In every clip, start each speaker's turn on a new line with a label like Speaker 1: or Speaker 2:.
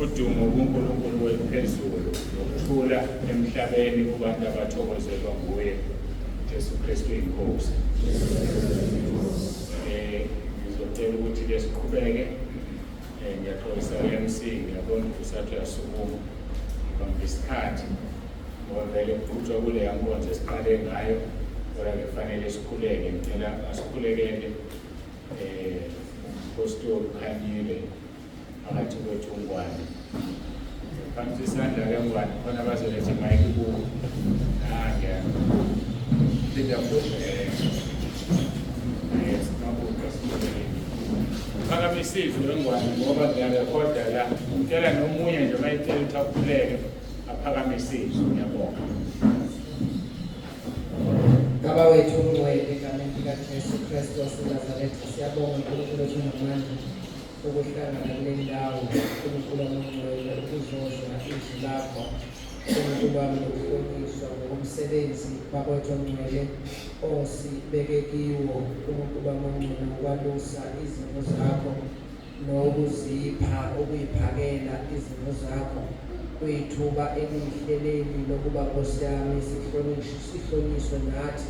Speaker 1: Udumo kuNkulunkulu weliphezulu nokuthula emhlabeni kubantu abathokozelwa nguye Jesu Kristu inkosi. Ngizocela ukuthi ke siqhubeke. Ngiyaxolisa MC, ngiyabona ukuthi usathi uyasukuma. Ngibambe isikhathi ngoba vele kuqhutshwa kuleya nkonzo esiqale ngayo kodwa ke kufanele sikhuleke. Ngicela asikhulekele umpostoli uKhanyile phakathi kwethu uNgwane. Phansi isandla ke Ngwane, khona bazoletha imayiki kuwo. Nange. Phinda futhi. Simabuka sikhulekele. Phakamisa izwi weNgwane ngoba ngiyarekhoda la. Ngicela nomunye nje uma ecela ukuthi akhuleke aphakamise izwi. Ngiyabonga.
Speaker 2: Baba wethu ongcwele egameni likaJesu Kristu waseNazaretha, siyabonga uNkulunkulu wethu onamandla ukuhlangana kule ndawo, uNkulunkulu wami ongcwele, ukuzozwa izwi lakho, uNkulunkulu wami, nokuhlonyiswa ngokomsebenzi Baba wethu ongcwele osibeke kiwo, uNkulunkulu wami ongcwele, ukwalusa izimvu zakho nokuzipha, ukuyiphakela izimvu zakho. Kuyithuba elihle leli lokuba Nkosi yami sihlonyiswe nathi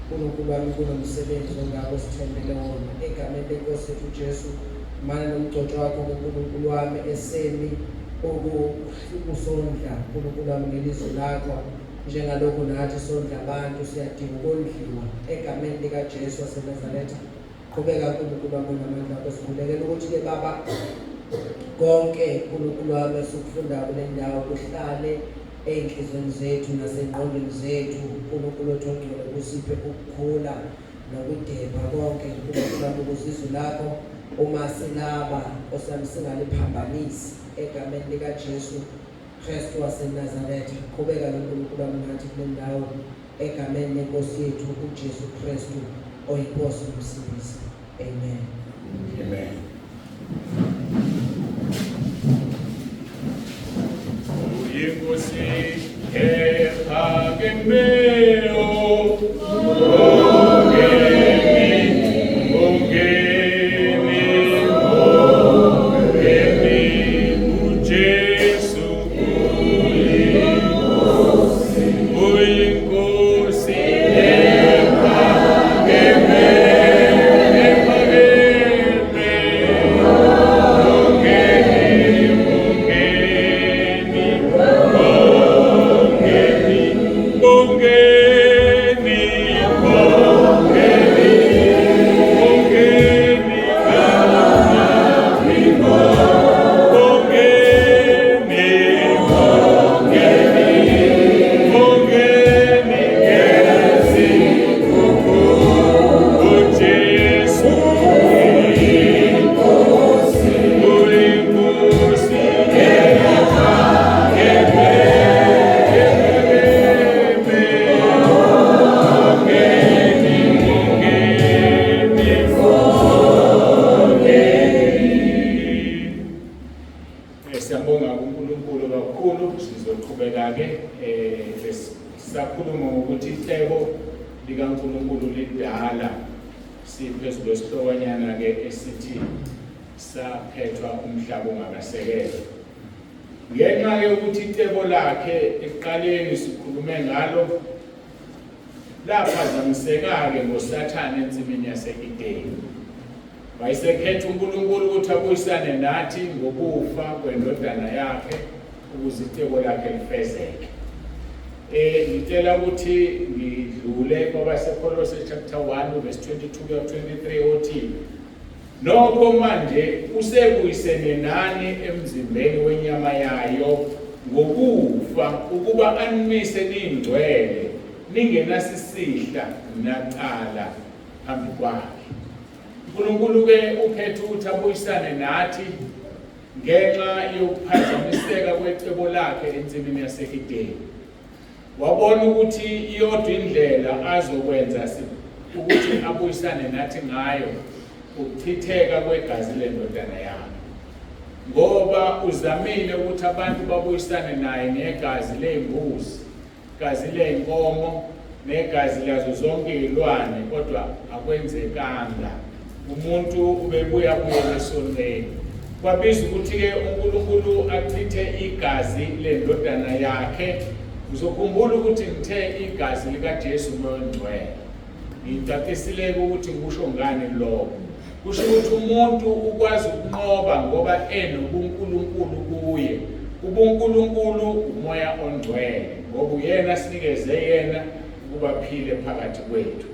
Speaker 2: Nkulunkulu wami kunomsebenzi ongako sithembele wona egameni lenkosi yethu uJesu. Mana nomgcotshwa wakho kuNkulunkulu wami esemi ukusondla Nkulunkulu wami ngelizwi lakho njengalokhu nathi sondla abantu siyadinga ukondliwa egameni likaJesu waseNazaretha. Qhubeka Nkulunkulu wami namandla akho, sikhulekela ukuthi-ke Baba konke Nkulunkulu wami esikufundayo kule ndawo kuhlale ey'nhliziyweni zethu nasey'ngqondweni zethu Nkulunkulu wethu ongcwele, kusiphe ukukhula nokudepha konke Nkulunkulu wami ukuze izwi lakho uma silaba Nkosi yami singaliphambanisi egameni likaJesu Kristu waseNazaretha. Qhubeka-ke Nkulunkulu wami nathi kule ndawo Egameni leNkosi yethu uJesu Kristu oyiNkosi noMsindisi. Amen.
Speaker 1: Amen. Uyinkosi ephakemeyo, ongemi, ongemi, ongemi, uJesu Uyinkosi ephakeme, ephakeme, ongeni, ongeni, ongeni, ongeni, ongeni, ongeni, ongeni, ongeni ngezikhukhu, uJesu uyinkosi, uyinkosi ephakeme, ephakeme, ongeni, ongeni, ongeni. Siyabonga kuNkulunkulu kakhulu. Sizoqhubeka-ke besisakhuluma ngokuthi icebo likaNkulunkulu lidala. Siphezu kwesihlokonyana-ke esithi saphethwa umhlaba ungakasekelwa. Ngenxa yokuthi icebo lakhe ekuqaleni sikhulume ngalo laphazamiseka-ke ngoSathane ensimini yase-Edeni. Wayesekhetha uNkulunkulu ukuthi abuyisane nathi ngokufa kwendodana yakhe ukuze icebo lakhe lifezeke. Ngicela ukuthi ngidlule kwabaseKolose chapter 1 verse 22 kuya 23 othi nokho manje usebuyisene nani emzimbeni wenyama yayo ngokufa ukuba animise ningcwele ningenasisihla nacala phambi kwakhe. uNkulunkulu-ke ukhetha ukuthi abuyisane nathi ngenxa yokuphazamiseka kwecebo lakhe ensimini yase-Edeni. Wabona ukuthi iyodwa indlela azokwenza ukuthi abuyisane nathi ngayo ukuchitheka kwegazi lendodana yakhe. Ngoba uzamile ukuthi abantu babuyisane naye ngegazi ley'mbuzi Gazi ley'nkomo negazi lazo zonke iy'lwane, kodwa akwenzekanga. Umuntu ubebuya abuyele esonweni. Kwabiza ukuthi-ke uNkulunkulu achithe igazi lendodana yakhe. Uzokhumbula ukuthi ngithe igazi likaJesu uMoya oNgcwele. Ngicacisile-ke ukuthi ngikusho ngani lokho. Kusho ukuthi umuntu ukwazi ukunqoba ngoba enobuNkulunkulu kuye. UbuNkulunkulu uMoya oNgcwele ngoba uyena sinikeze yena ukuba phile phakathi kwethu.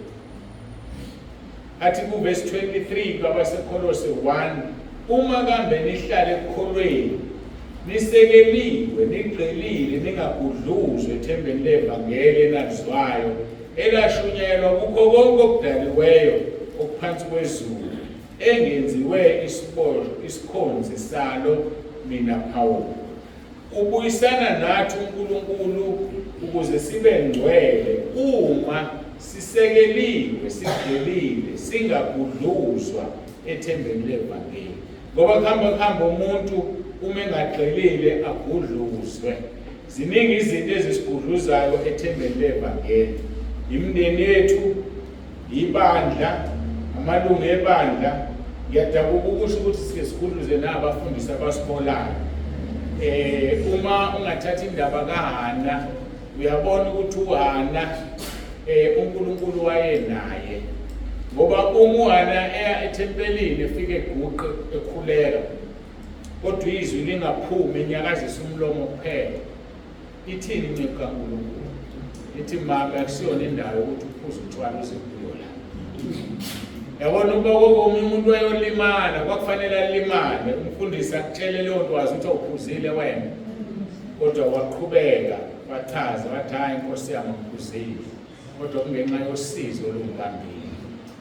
Speaker 1: Athi kuvesi 23 kwabaseKholose 1, uma kambe nihlale ekukholweni, nisekeliwe, nigxilile, ningagudluzwa ethembeni levangeli enalizwayo, elashunyayelwa kukho konke okudaliweyo okuphansi kwezulu, engenziwe isikhonzi salo mina Pawulu. Ubuyisana nathi uNkulunkulu ukuze sibe ngcwele uma sisekeliwe, sigxilile, singagudluzwa ethembeni levangeli. Ngoba kuhamba kuhamba umuntu uma engagxilile agudluzwe. Ziningi izinto ezisigudluzayo ethembeni levangeli. Imindeni yethu, ibandla, amalungu ebandla. Ngiyadabuka ukusho ukuthi sike sigudluze nabafundisi abasiholayo. Uma ungathatha indaba kaHana, uyabona ukuthi uHana uNkulunkulu wayenaye. Ngoba uma uHana eya ethempelini efike eguqe ekhuleka, kodwa izwi lingaphumi, enyakazisa umlomo kuphela. Ithini inceku kaNkulunkulu? Ithi mama, akusiyona indawo yokuthi uphuze utshwala uze kuyo la. Yabona ukuba komunye umuntu wayolimala, kwakufanele alimale, umfundisi akutshele leyo nto wazi ukuthi awuphuzile wena. Kodwa waqhubeka wachaza wathi hhayi Nkosi yami ngiphuzile, kodwa kungenxa yosizi olungibambile.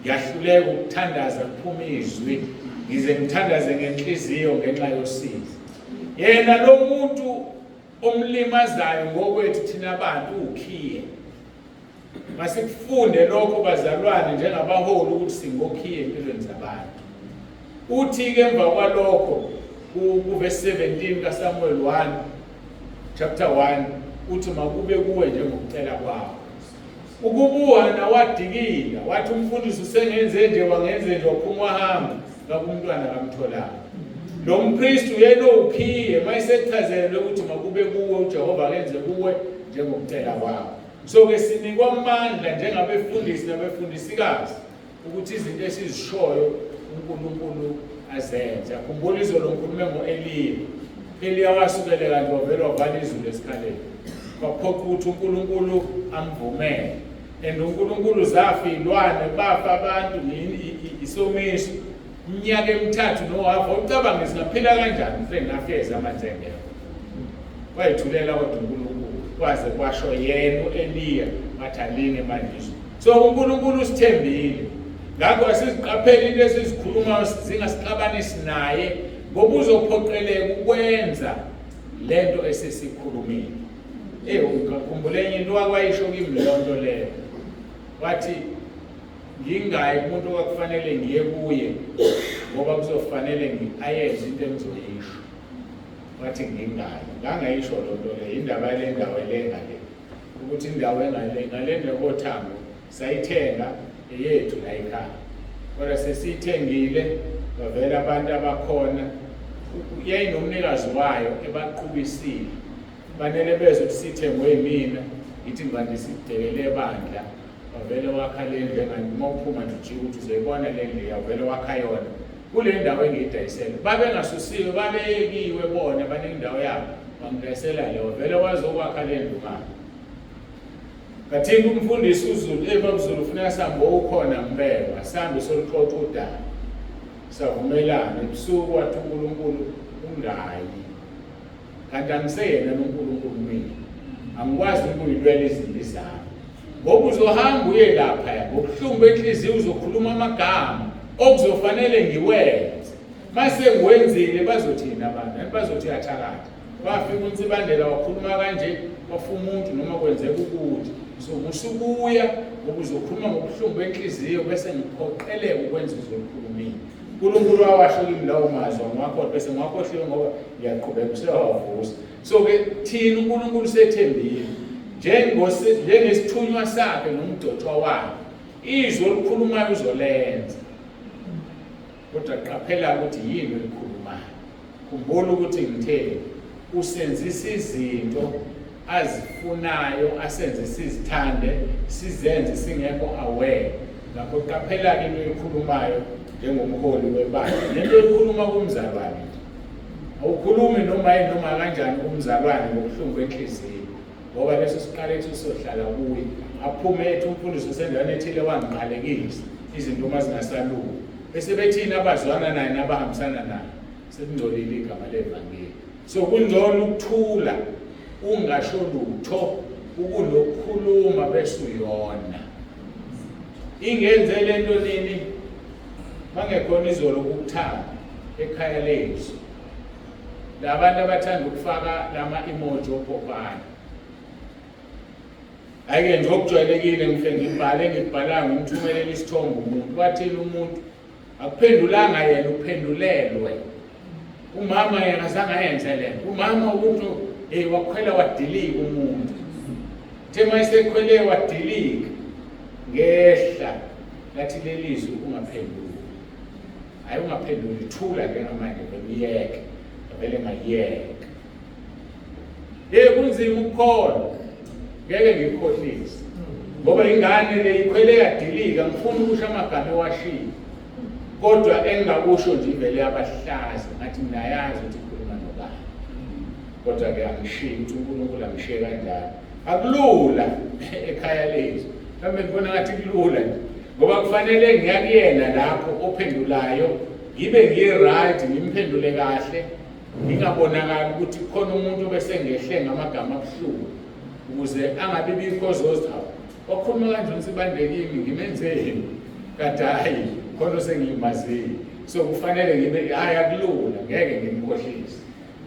Speaker 1: Ngiyahluleka ukuthandaza kuphume izwi, ngize ngithandaze ngenhliziyo ngenxa yosizi. Yena lo muntu omlimazayo ngokwethu thina abantu ukhiye. Masikufunde lokho bazalwane njengabaholi ukuthi singokhiye empilweni zabantu. Uthi-ke emva kwalokho kuvesi 17 kaSamuel 1 chapter 1 uthi makube kuwe njengokucela kwakho. Ukubuhana wadikila wathi umfundisi usengenze nje wangenze nje waphuma wahamba ngakumntwana kamtholanga. Lo mpristi uyena owukhiye mayesechazelwe ukuthi makube kuwe uJehova akenze kuwe njengokucela kwakho. So ke sinikwa amandla njengabefundisi nabefundisikazi ukuthi izinto esizishoyo uNkulunkulu azenze. Akhumbula izolo ngikhulume ngo-Eliya. Eliya wasukeleka nje wavele wavala izulu esikhaleni. Kwaphoqa ukuthi uNkulunkulu amvumele. And uNkulunkulu zafa iy'lwane, bafa abantu, isomiso. Iminyaka emithathu nohafu, ucabange singaphila kanjani sengafeza amanzi engekho. Wayithulela kodwa uNkulunkulu kwaze kwasho yena u-Eliya wathi aline manje izulu. So uNkulunkulu usithembile. Ngakho asiziqaphele into esizikhulumayo zingasixabanisi naye ngoba uzophoqeleka ukwenza lento esesikhulumile. Eh ungakhumbula enye into wakwayisho kimi leyo nto leyo. Wathi ngingayi kumuntu okwakufanele ngiye kuye ngoba kuzofanele ayenze into engizoyisho. Wathi ngingayi. Ngangayisho loo nto leyo indaba yale ndawo elenga le. Ukuthi indawo engale ngale ndekothango sayithenga eyethu la ekhaya. Kodwa sesiyithengile bavela abantu abakhona yayinomnikazi wayo ebaqubisile. Banele bezwe ukuthi sithengwe yimina ngithi ngibanje sidekele ebandla wavele wakha le ndlu engani uma uphuma nje ujike ukuthi uzoyibona le ndlu yavele wakha yona kule ndawo engiyidayisele. Babengasusiwe babeyekiwe bona banendawo yabo bangidayisela le wavele wazokwakha le ndlu ngapha. Ngathini umfundisi uZulu, hey baba Zulu funeka sihambe ukhona ngibekwa, sihambe soluxoxa udaba. Savumelana ebusuku wathi uNkulunkulu ungayi. Kanti angiseyena uNkulunkulu mina. Angikwazi ukuyilwela izimpi zami. Ngoba uzohamba uye lapha ngobuhlungu benhliziyo uzokhuluma amagama okuzofanele ngiwenze. Mase ngiwenzile bazothini abantu? Abantu bazothi uyathakatha. Wafika uNsibandela wakhuluma kanje wafa umuntu noma kwenzeka ukuthi. So musukuya ngoba uzokhuluma ngobuhlungu benhliziyo bese ngiphoqeleka ukwenza uzolukhulumile. uNkulunkulu wawasho kimi lawo mazwi angiwakhohlwa bese ngiwakhohliwe ngoba ngiyaqhubeka usewavusa. So ke thina uNkulunkulu sethembile njengesithunywa sakhe nomgcotshwa wakhe. Izwi olukhulumayo uzolenza. Kodwa qaphela ukuthi yini olikhulumayo. Khumbula ukuthi ngitheni, usenzisa izinto azifunayo asenze sizithande sizenze singekho aware. Ngakho qaphela-ke into oyikhulumayo njengomholi webandla nento oyikhuluma kumzalwane. Awukhulumi noma yini noma kanjani kumzalwane ngobuhlungu benhliziyo, ngoba leso siqalekiso sizohlala kuye. Aphume ethi umfundisi usendaweni ethile wangiqalekisa, izinto uma zingasalungi. Bese bethini abazwana naye nabahambisana naye, sekungcolile igama levangeli. So kungcono ukuthula ungasho lutho ukunokukhuluma bese uyona. Ingenze lento nini mangekhona izolo ukuthanda ekhaya lethu. Labantu abathanda ukufaka lama emoji opopayi. Hhayi-ke nje okujwayelekile ngifike ngibhale ngikubhalayo ngimthumelela isithombe umuntu. Wathini umuntu? Akuphendulanga yena uphendulelwe. Umama yena azange ayenze le nto. Umama ukuthi hey wakhwela wadilika umuntu. Uthe uma esekhwele wadilika ngehla lathi lelizwi ungaphenduli. Hayi ungaphenduli thula njengamanje vele uyeke. Vele ngayeka. Hey kunzima ukukholwa. Ngeke ngikhohlise. Ngoba ingane le ikhwele yadilika ngifuna ukusho amagama ewashiye. Kodwa engingakusho nje ivele yabahlaza ngathi mina yazi ukuthi ikhuluma nobani. Kodwa ke angishiyi ukuthi uNkulunkulu angishiye kanjalo. Akulula ekhaya lethu. Mhlawumbe ngibona ngathi kulula nje. Ngoba kufanele ngiyakuyena lapho ophendulayo ngibe ngi-right ngimphendule kahle ngingabonakali ukuthi khona umuntu obesengehle ngamagama abuhlungu ukuze angabi bikho ozothi hawu wakhuluma kanje uNsibande kimi ngimenzeni kanti hhayi khona osengilimazile so kufanele ngibe hhayi akulula ngeke ngimkhohlise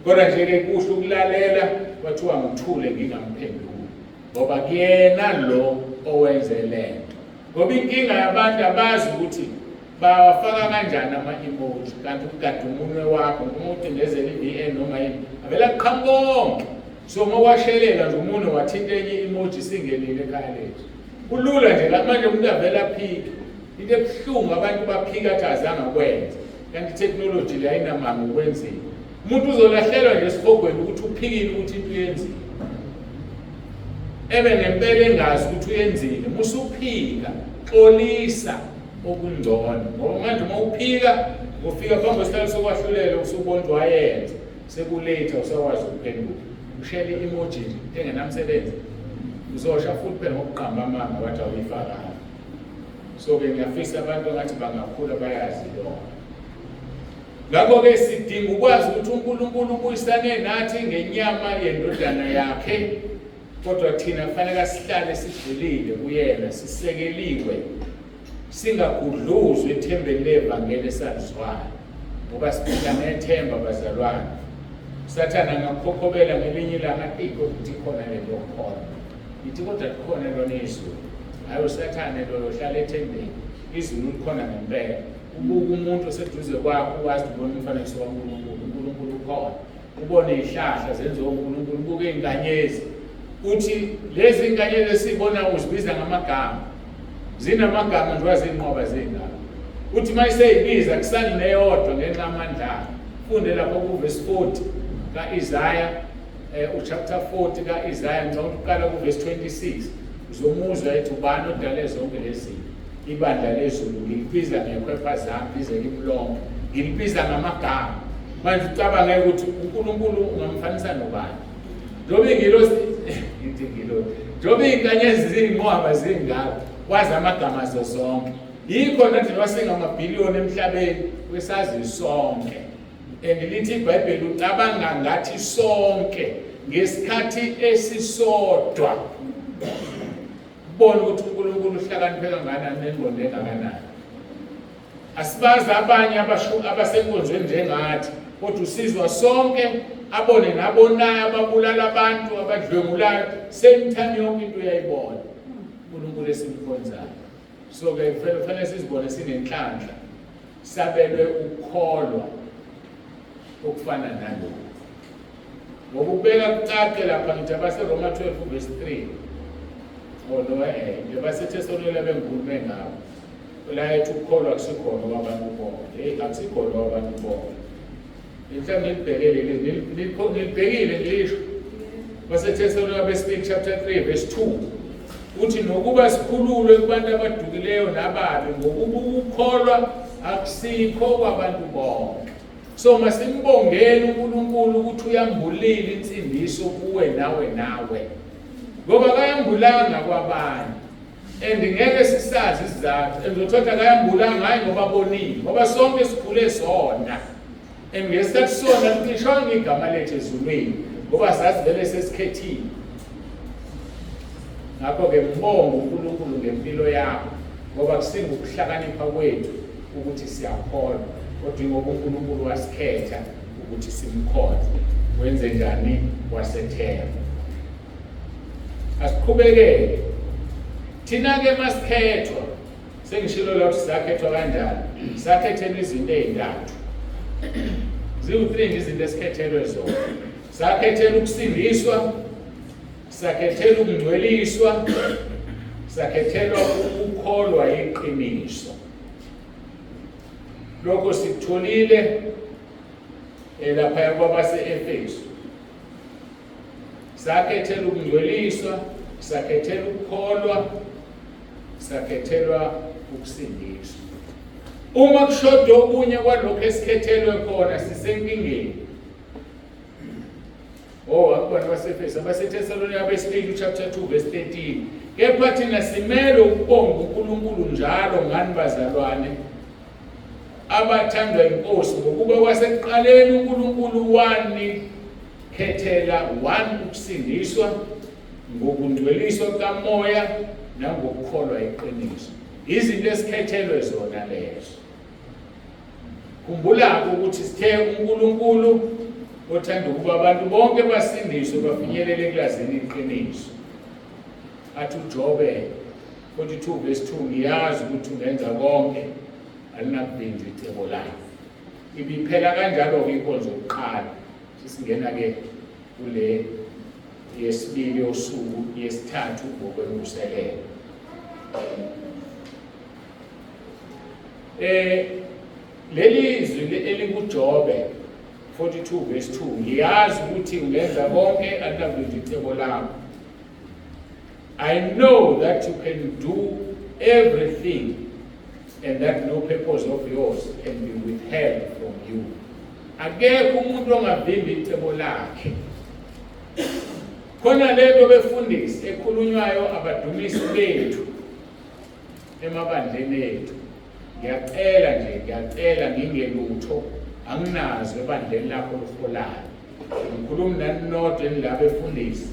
Speaker 1: kodwa nje-ke kuhle ukulalela kwathiwa ngithule ngingamphenduli ngoba kuyena lo owenze le nto ngoba inkinga yabantu abazi ukuthi bawafaka kanjani ama-emoji kanti ugada umunwe wakho noma ucindezela i-VN noma yini avele aqhamuka konke so uma washelela nje umunwe wathinta enye i-emoji singenile ekhaya lethu kulula nje la manje umuntu avele aphike into ebuhlungu abantu baphika athi azange akwenze kanti i-technology le ayinamanga ukwenziwa umuntu uzolahlelwa nje esihogweni ukuthi uphikile ukuthi into uyenzile ebe ngempela engazi ukuthi uyenzile musuphika xolisa okungcono ngoba manje uma uphika ufika phambi kwesihlalo sokwahlulela usubona ukuthi wayenza sekuletha usakwazi ukuphenduka ushele i-emoji nje engenamsebenzi uzosha futhi phela ngokuqamba amanga wathi awuyifakanga so-ke ngiyafisa abantu ngathi bangakhula bayazi lona ngakho-ke sidinga ukwazi ukuthi uNkulunkulu ubuyisane nathi ngenyama yendodana yakhe kodwa thina kufanele sihlale sigxilile kuyena sisekeliwe singagudluzwa ethembeni levangeli esalizwayo ngoba siphila ngethemba bazalwane usathane angakukhokhobela ngelinye ilanga athi kodwa ukuthi khona le nto khona ngithi kodwa likhona lona izulu hhayi usathane loyo ohlala ethembeni izulu likhona ngempela ubuka umuntu oseduze kwakho ukwazi ukubona umfanekiso kaNkulunkulu uNkulunkulu ukhona ubone izihlahla zenziwe uNkulunkulu ubuke izinkanyezi uthi lezi nkanyezi esibona uzibiza ngamagama zinamagama nje wazinqoba zingaka uthi uma iseyibiza kusani neyodwa ngenxa amandla funde lapho kuvesi 40 ka-Isaya uchapter 40 ka-Isaya ngicabanga ukuqala kuvesi 26 uzomuzwa ethi ubani odale zonke lezi zinto ibandla lezulu ngilibiza ngekhwepha zami lize limlonke ngilibiza ngamagama manje ucabange ukuthi uNkulunkulu ungamfanisa nobani njengoba ingilosi ngithi ingilosi njengoba iy'nkanyezi ziyinqwaba zingaka wazi amagama azo zonke yikho nathi noma singamabhiliyoni emhlabeni wesazi sonke and lithi ibhayibheli ucabanga ngathi sonke ngesikhathi esisodwa Bona ukuthi uNkulunkulu uhlakaniphe kangakanani nengqondo engakanani. Asibazi abanye abasenkonzweni njengathi, kodwa usizwa sonke abone nabonayo ababulala abantu abadlwengulayo same time yonke into uyayibona uNkulunkulu esimkhonzayo. So ke kufanele sizibone sinenhlanhla sabelwe ukukholwa okufana nalokhu. Ngoba ukubeka kucace lapha ngithi abaseRoma 12 verse 3. Oh no abaseThesalonika bengikhulume ngabo. La ethi ukukholwa akusikhona kwabantu bonke. Hey akusikhona kwabantu bonke. Mhlawumbe nilibheke leli, nilibhekile ngilisho. WaseThesalonika besibili chapter 3 verse 2 uthi nokuba sikhululwe kubantu abadukileyo nababi ngokuba ukukholwa akusikho kwabantu bonke. So masimbongeni uNkulunkulu ukuthi uyambulile insindiso kuwe nawe nawe. Ngoba kayambulanga kwabanye. And ngeke sisazi isizathu. And uzothola kayambulanga hayi ngoba bonile, ngoba sonke sikhule sona. And ngesikhathi sona licishwanga igama lethu ezulwini ngoba sazi vele sesikhethile. Ngakho-ke mbonge uNkulunkulu ngempilo yakho ngoba kusingukuhlakanipha kwethu ukuthi siyakholwa kodwa ingoba uNkulunkulu wasikhetha ukuthi simkhonze. Wenze njani? Wasethemba. Asiqhubekele. Thina-ke masikhethwa, sengishilo la ukuthi sakhethwa kanjani. Sakhethelwa izinto ey'ntathu. Ziwu-three nje izinto esikhethelwe zona. Sakhethelwa ukusindiswa, sakhethelwa ukungcweliswa, sakhethelwa ukukholwa iqiniso. Lokho sikutholile laphaya kwabase-Efesu. Sakhethela ukungcweliswa, sakhethela ukukholwa, sakhethelwa ukusindiswa. Uma kushoda okunye kwalokho esikhethelwe khona sisenkingeni. Oh, akubona baseFesu, abaseThesalonika besibili chapter 2 verse 13. Kepha thina simele ukubonga uNkulunkulu njalo ngani bazalwane abathandwa inkosi ngokuba kwasekuqaleni uNkulunkulu wani khethela one ukusindiswa ngokungcweliswa kukamoya nangokukholwa iqiniso. Izinto esikhethelwe zona lezo. Khumbula-ke ukuthi sithe uNkulunkulu othanda ukuba abantu bonke basindiswe bafinyelele ekulazini iqiniso. Athi uJobe 42 verse 2 ngiyazi ukuthi ungenza konke alinakuvinjwa icebo lakho. Ibiphela kanjalo-ke inkonzo yokuqala. Sesingena-ke kule yesibili yosuku yesithathu ngokwemvuselelo. Leli zwi elikuJobe 42 verse 2 ngiyazi ukuthi ungenza konke alinakulinda icebo lakho. I know that you can do everything and that no purpose of yours can be withheld from you. Akekho umuntu ongavimbi icebo lakhe. Khona lento befundisi ekhulunywayo abadumisi bethu emabandleni ethu. Ngiyacela nje, ngiyacela ngingelutho, anginazo ebandleni lakho oliholayo. Ngikhuluma nani nodwa enilaba efundisi.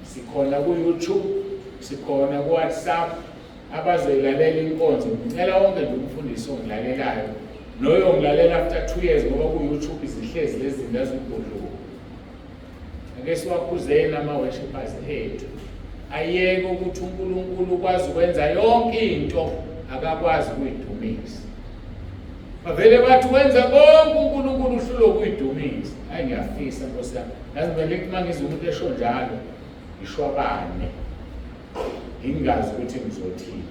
Speaker 1: Sikhona ku-YouTube, sikhona ku-WhatsApp, abazoyilalela inkonzo. Ngicela wonke nje umfundisi ongilalelayo noyongilalela after 2 years ngoba ku-YouTube zihlezi lezi zinto azibhudluka. Ake siwakhuzeni ama-worshippers ethu ayeke ukuthi uNkulunkulu ukwazi ukwenza yonke into akakwazi ukuyidumisa. Bavele bathi wenza konke uNkulunkulu uhlulwe ukuyidumisa. Hayi ngiyafisa Nkosi yami. Yazi vele uma ngizwa umuntu esho njalo ngishwabane. Ngingazi ukuthi ngizothini.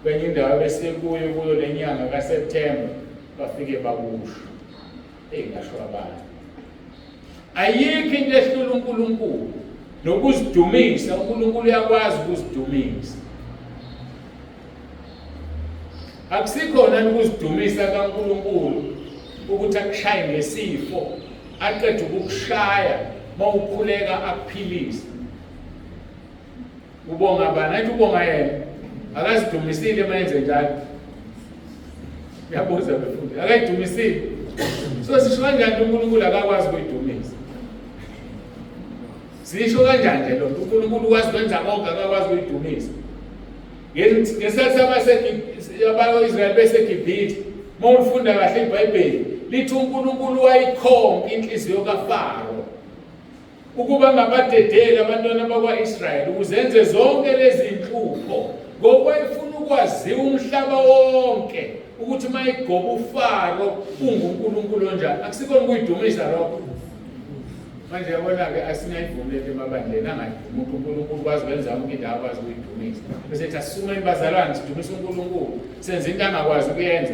Speaker 1: Kwenye indawo besekuyo kuyo lenyanga kaSeptember bafike bakusho. Eyi ngashwabana. Ayikho into ehlula uNkulunkulu nokuzidumisa. uNkulunkulu uyakwazi ukuzidumisa. Akusikhona ukuzidumisa kaNkulunkulu ukuthi akushaye ngesifo aqede ukukushaya mawukhuleka akuphilise. Ubonga bani? Athi ubonga yena. Akazidumisile uma enze njalo. Uyabuza befundi. Akayidumisile. So sisho kanjani uNkulunkulu akakwazi ukuyidumisa? Sisho kanjani nje lonto? uNkulunkulu ukwazi ukwenza konke akakwazi ukuyidumisa. Ngesikhathi abakwa-Israyeli beseGibhithe, uma ulifunda kahle iBhayibheli, lithi uNkulunkulu wayikhonka inhliziyo kaFaro ukuba ngabadedeli abantwana bakwa-Israyeli ukuze enze zonke lezi nhlupho ngoba efuna ukwaziwa umhlaba wonke ukuthi uma igoba uFaro unguNkulunkulu onjani. Akusikona ukuyidumisa lokho. Manje yabona-ke asingayivumi lento emabandleni angayivumi ukuthi uNkulunkulu ukwazi ukwenza yonke indawo akwazi ukuyidumisa. Bese ethi asisumeni bazalwane sidumise uNkulunkulu senze into angakwazi ukuyenza.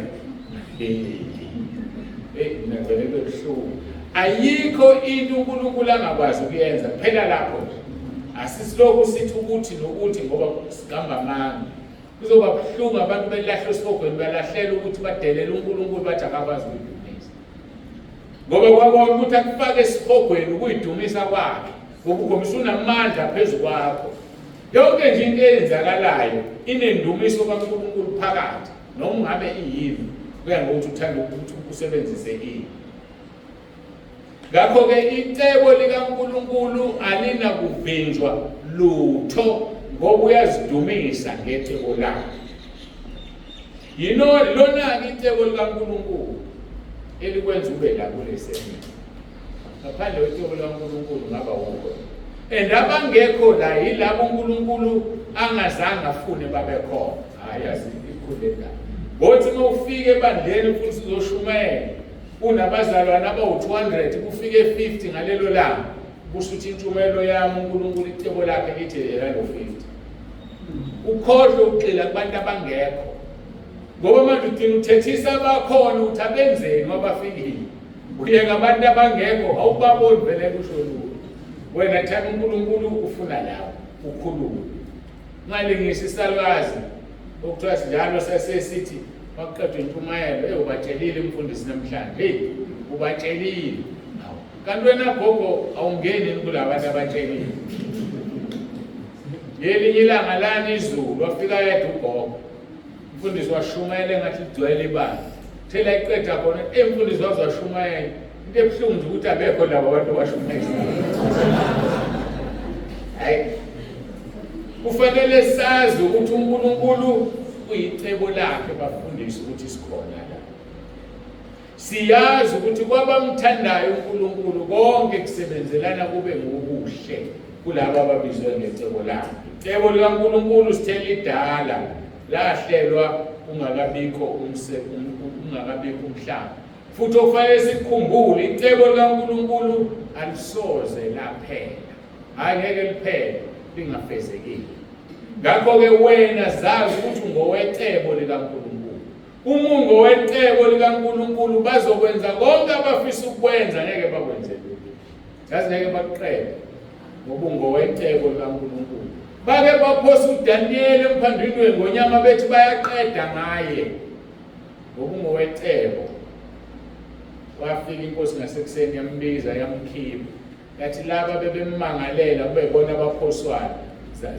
Speaker 1: Hey, Mina ngivele kube buhlungu. Ayikho into uNkulunkulu angakwazi ukuyenza kuphela lapho nje. Asisilokhu sithi ukuthi nokuthi ngoba sigamba amanga. Kuzoba buhlungu abantu belahlwe esihogweni balahlela ukuthi badelele uNkulunkulu bathi akakwazi ukuyidumisa. Ngoba kwabona ukuthi akufake esihogweni ukuyidumisa kwakhe ngoba ukhombisa unamandla phezu kwakho. Yonke nje into eyenzakalayo inendumiso kaNkulunkulu phakathi noma ngabe iyini kuya ngokuthi uthanda ukuthi usebenzise ini. Ngakho-ke icebo likaNkulunkulu alinakuvinjwa lutho ngoba uyazidumisa ngecebo lakhe. Yino lona-ke icebo likaNkulunkulu elikwenza ube la kule semini. Ngaphandle kwecebo likaNkulunkulu ngaba wukho. And abangekho la yilabo uNkulunkulu angazange afune babe khona. Hayi yazi ikhulu le ndaba. Ngothi uma ufika ebandleni futhi uzoshumayela Kunabazalwane abawu-200 kufike 50 ngalelo langa. Kusho ukuthi intshumayelo yami uNkulunkulu icebo lakhe lithi yena lo 50. Ukhohlwe ukugxila kubantu abangekho. Ngoba manje ugcina uthethisa abakhona ukuthi abenzeni wabafikile. Uyeka abantu abangekho awubaboni vele kusho lutho. Wena thana uNkulunkulu ufuna lawo ukhulume. Ungalingisi isalukazi okuthiwa sinjalo sasesithi Wakuqedwa intshumayelo, hey ubatshelile umfundisi namhlanje. Hey ubatshelile. Hawu. Kanti wena gogo awungeni yini kulaba bantu abatshelile? Ngelinye ilanga lana izulu wafika yedwa ugogo. Umfundisi washumayela engathi ligcwele ibandla. Thela iqeda khona, eh mfundisi waze washumayela. Into ebuhlungu nje ukuthi abekho labo abantu abashumayela. Hayi. Kufanele sazi ukuthi uNkulunkulu kuyicebo lakhe bafundisi ukuthi sikhona la. Siyazi ukuthi kwabamthandayo uNkulunkulu konke kusebenzelana kube ngokuhle kulabo ababizwe ngecebo lakhe. Icebo likaNkulunkulu sithela idala lahlelwa kungakabikho ungakabikho umhlaba. Futhi okufanele sikukhumbule icebo likaNkulunkulu alisoze laphela. Hayi ngeke liphele lingafezekile. Ngakho-ke wena zazi ukuthi ungowecebo likaNkulunkulu. Uma ungowecebo likaNkulunkulu bazokwenza konke abafisa ukukwenza ngeke bakwenze lutho. Yazi ngeke bakuqede ngoba ungowecebo likaNkulunkulu. Bake baphosa uDaniyeli emphandwini wengonyama bethi bayaqeda ngaye ngoba ungowecebo. Wafika inkosi ngasekuseni yambiza yamkhipha. Yathi laba bebemmangalela kube yibona abaphoswayo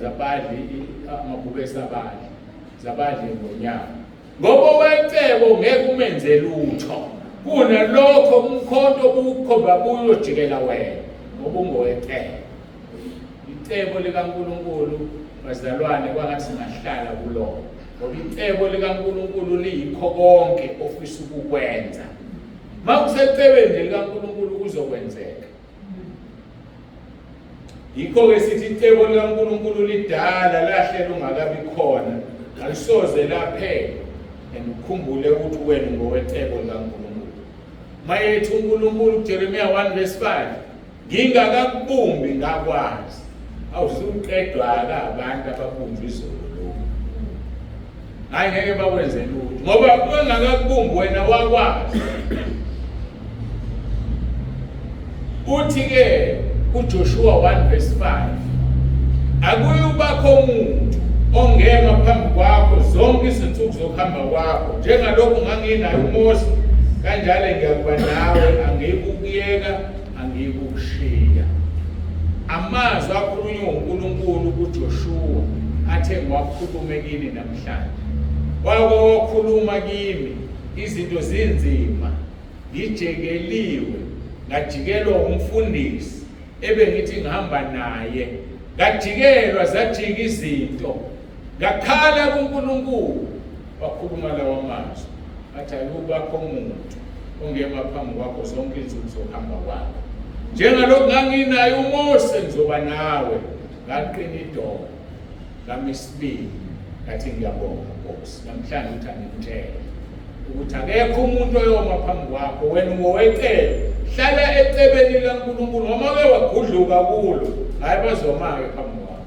Speaker 1: zabadli amabhubesi abadli zabadli ngonyaka. Ngoba wecebo ngeke umenze lutho. Kunalokho umkhonto obuwukhomba buyojikela wena ngoba ungowecebo. Icebo likaNkulunkulu bazalwane kwangathi singahlala kulona. Ngoba icebo likaNkulunkulu liyikho konke ofisa ukukwenza. Makusecebeni likaNkulunkulu kuzokwenzeka. Yikho-ke sithi icebo likaNkulunkulu lidala lahle lungakabi khona alisoze laphela and ukhumbule ukuthi wena ungowecebo likaNkulunkulu. Mayethi uNkulunkulu kuJeremiya 1 verse 5 ngingakakubumbi ngakwazi awuzuqedwa-ke abantu ababunjwa izolo lokhu hayi ngeke bakwenze lutho ngoba kungakakubumbi wena wakwazi uthi-ke kuJoshua 1 verse 5 akuyubakho muntu ongema phambi kwakho zonke izinsuku zokuhamba kwakho njengalokhu nganginaye uMose kanjalo ngiyakuba nawe angiyikukuyeka angiyikukushiya. Amazwi akhulunywe uNkulunkulu kuJoshuwa athe ngiwakhulume kini namhlanje. Wake wakhuluma kimi izinto zinzima, ngijekeliwe, ngajikelwa umfundisi ebengithi ngihamba naye, ngajikelwa zajika izinto, ngakhala kuNkulunkulu, wakhuluma lawa mazwi athi akubakho muntu ongema phambi kwakho zonke izinsuku zokuhamba kwakho njengalokhu nganginaye uMose ngizoba nawe ngaqina idolo ngami isibili ngathi ngiyabonga Nkosi namhlanje ukuthi angikutshele ukuthi akekho umuntu oyoma phambi kwakho wena ungowecebo hlala ecebeni likaNkulunkulu noma ke wagudluka kulo hayi bazoma-ke phambi kwakho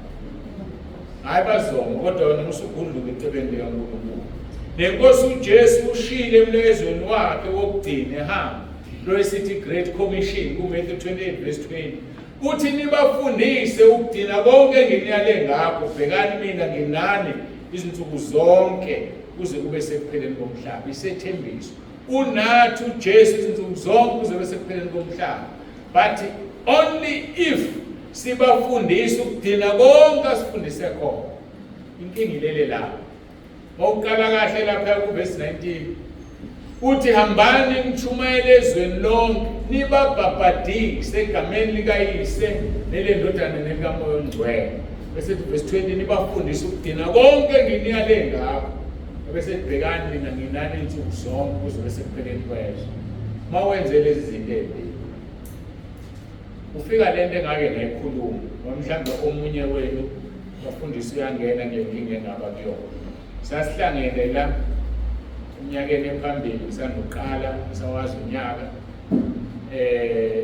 Speaker 1: Hayi bazoma kodwa wena usugudluka ecebeni likaNkulunkulu. Nenkosi uJesu ushile emlayezweni wakhe wokugcina ehamba. Lo esithi Great Commission kuMatthew 28 verse 20. Uthi nibafundise ukugcina konke enginiyale ngakho, bhekani mina nginani izinsuku zonke kuze kube sekupheleni komhlaba. Isethembiso. Unathi uJesu izinsuku zonke kuze kube sekupheleni komhlaba. But only if sibafundisa ukugcina konke asifundise khona. Inkinga ilele lapho. Mawuqala kahle lapha kuvesi 19 uthi hambani nishumayele ezweni lonke nibabhabhadise egameni likaYise nelendodana nelikaMoya oNgcwele. Bese verse 20 nibafundise ukugcina konke enginiyale ngakho. Bese bhekani mina nginani insuku zonke kuze bese kupheleni kwezwe. Mawenze lezi zinto ezimbili Ufika lento engake ngayikhuluma, ngoba mhlawumbe omunye wenu bafundisi uyangena kule nkinga engaba kuyona. Sasihlangene la eminyakeni ephambili ngisanduqala ngisawazi unyaka eh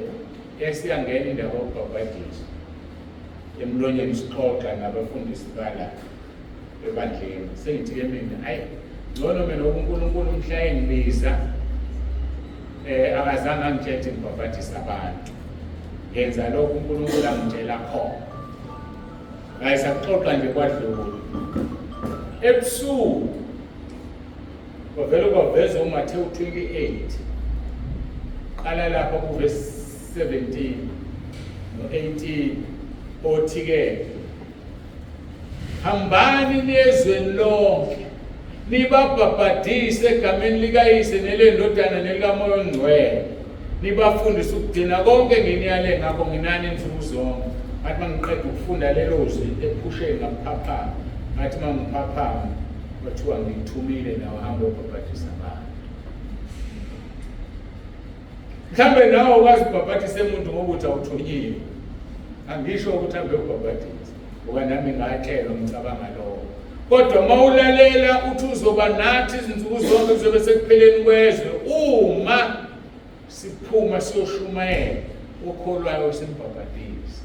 Speaker 1: esiyangena indaba yokubhabhadiswa emlonyeni sixoxa nabafundisi bala ebandleni sengithi-ke mina ayi ngcono mina uNkulunkulu mhla engibiza eh akazange angitshele ukuthi ngibhabhadise abantu ngenza lokho uNkulunkulu angitshela khona ngaye sakuxoxa nje kwadlula ebusuku kwavele kwaveza uMathewu 28 qala lapha kuvesi 17 no-18 othi-ke Hambani niyezweni lonke nibabhabhadise egameni likaYise nelendodana nelikaMoya oNgcwele nibafundise ukugcina konke nginiyale ngakho nginani insuku zonke. Ngathi mangiqeda ukufunda lelo zwi ephusheni ngaphaphama, ngathi mangiphaphama kwathiwa ngikuthumile nawe hamba ubhabhadisa abantu. Mhlambe nawe ukwazi ubhabhadise umuntu ngoba uthi awuthunyiwe. Angisho ukuthi hambe ubhabhadise ngoba nami ngatshelwa ngicabanga lokho. Kodwa uma ulalela uthi uzoba nathi izinsuku zonke kuzobe sekupheleni kwezwe uma siphuma siyoshumayela okholwayo simbhabhadise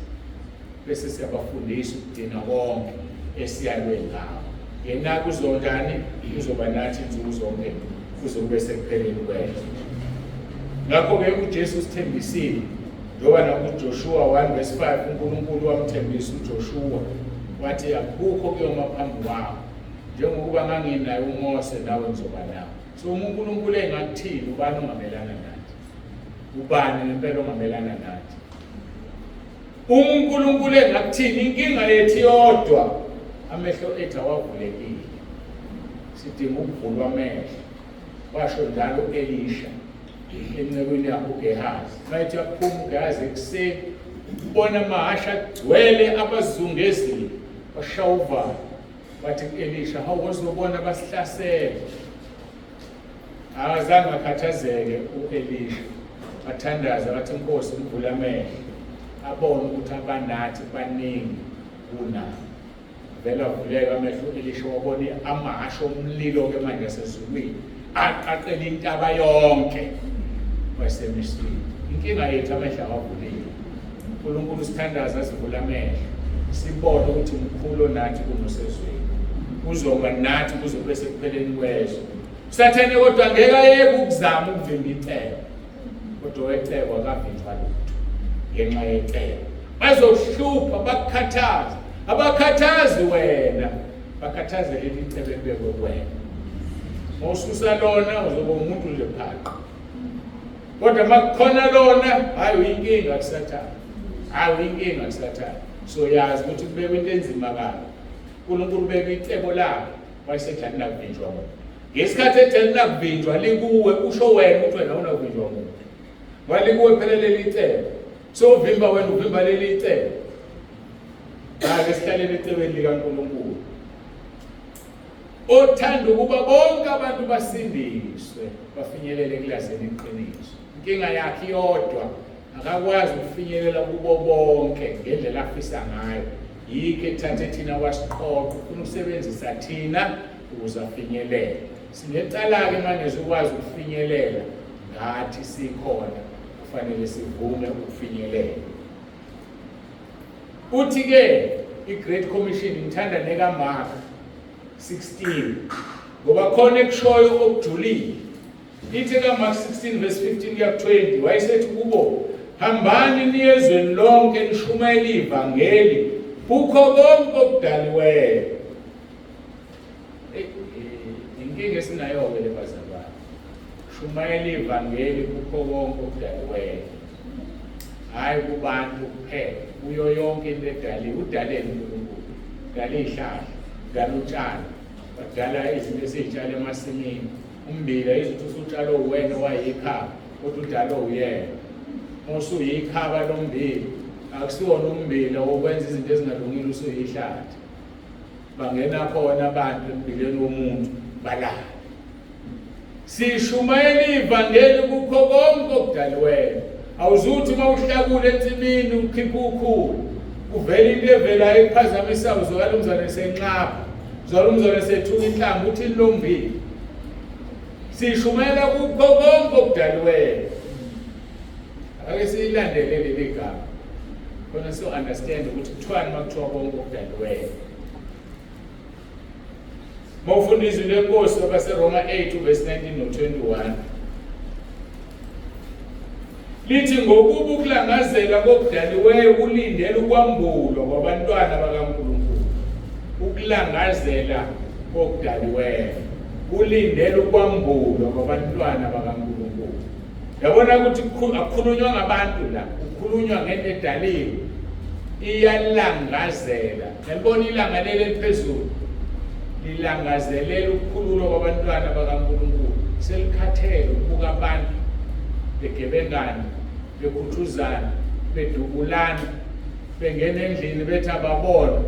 Speaker 1: bese siyabafundisa ukugcina konke esiyalwe ngawo. Yena kuzonjani? Uzoba nathi insuku zonke kuze kube sekupheleni kwezwe. Ngakho-ke uJesu usithembisile njengoba nakuJoshuwa 1 verse 5 uNkulunkulu wamthembisa uJoshuwa wathi akukho kuyoma phambi kwakho njengokuba nganginaye uMose nawe ngizoba nawe. So uma uNkulunkulu engakuthini ubani ongamelana nathi? Ubani ngempela ongamelana nathi? Uma uNkulunkulu engakuthini inkinga yethu yodwa amehlo ethu awavulekile. Sidinga ukuvulwa amehlo. Washo njalo uElisha encekwini yakhe uGehazi. Mayethi uyaphuma uGehazi ekuseni ubona amahhashi agcwele abazungezile washaya uvalo. Wathi ku-Elisha, hawu wozobona basihlasele. Akazange akhathazeke u-Elisha. Wathandaza wathi, Nkosi mvule amehlo abone ukuthi abanathi baningi kunabo. Vele avuleka amehlo u-Elisha wabona amahashe omlilo-ke manje asezulwini aqaqela intaba yonke wayesemisile. Inkinga yethu amehlo awavuleki. uNkulunkulu sithandaza asivule amehlo sibone ukuthi mkhulu nathi kunosezweni. Uzoba nathi kuze kube sekupheleni kwezwe. Sathane kodwa ngeke ayeke ukuzama ukuvimba icebo. Kodwa wecebo akavinjwa lutho ngenxa yecebo. Bazokuhlupha bakukhathaze. Abakhathazi wena, bakhathaze leli cebo elibekwe kuwena. Mawususa lona uzoba umuntu nje phaqa. Kodwa makukhona lona, hayi uyinkinga kuSathane. Hayi uyinkinga kuSathane. So yazi ukuthi kubekwe into enzima kabi. uNkulunkulu ubeka icebo lakhe wayesethi alinakuvinjwa muntu. Ngesikhathi ethi alinakuvinjwa likuwe usho wena ukuthi wena awunakuvinjwa muntu. Ngoba likuwe phela leli cebo. So uvimba wena uvimba leli cebo. Ake sihlalele ecebeni likaNkulunkulu. Othanda ukuba bonke abantu basindiswe bafinyelele ekulazeni iqiniso. Inkinga yakhe iyodwa akakwazi ukufinyelela kubo bonke ngendlela afisa ngayo. Yikho ethathe thina wasiqoqa ufuna ukusebenzisa thina ukuze afinyelele. Sinecala-ke manje sikwazi ukufinyelela ngathi sikhona kufanele sivume ukufinyelela. Uthi-ke i-Great Commission ngithanda nekaMark 16 ngoba khona ekushoyo okujulile. Ithi kaMark 16 verse 15 kuya 20 wayesethi kubo hambani niye ezweni lonke nishumayele ivangeli kukho konke okudaliweyo. Inkinga esinayo-ke le bazalwane, shumayela ivangeli kukho konke okudaliweyo, hhayi kubantu kuphela, kuyo yonke into edaliwe. Udaleni uNkulunkulu, udala iy'hlahla, udala utshani, wadala izinto esiy'tshala emasimini, ummbila izinto usutshalwe uwena owayikhaba, kodwa udalwe uyena. Uma usuyikhaba lommbila, akusiwona ummbila wokwenza izinto ezingalungile, usuyihlathi. Bangena khona abantu embileni womuntu balala. Sishumayela ivangeli kukho konke okudaliweyo. Awuzuthi uma uhlakula ensimini ukhipha ukhulu, kuvela into evelayo ekuphazamisa uzwakala umzwane senxapha, uzwakala umzwane sethuka inhlamba uthi lombili. Sishumayela kukho konke okudaliweyo. Ake siyilandele leli gama khona so understand ukuthi kuthiwani uma kuthiwa konke okudaliweyo. Uma ufunda izwi lenkosi kwabaseRoma 8 uvesi 19 no-21 lithi ngokuba ukulangazela kokudaliweyo kulindela ukwambulwa kwabantwana bakaNkulunkulu. Ukulangazela kokudaliweyo kulindela ukwambulwa kwabantwana bakaNkulunkulu. Yabona ukuthi akukhulunywa ngabantu la, kukhulunywa ngento edaliwe. Iyalangazela. Yalibona ilanga leli eliphezulu lilangazelela ukukhululwa kwabantwana bakaNkulunkulu. Selikhathele ukubuka abantu begebengana, bekhuthuzana, bedubulana, bengena endlini bethi ababona.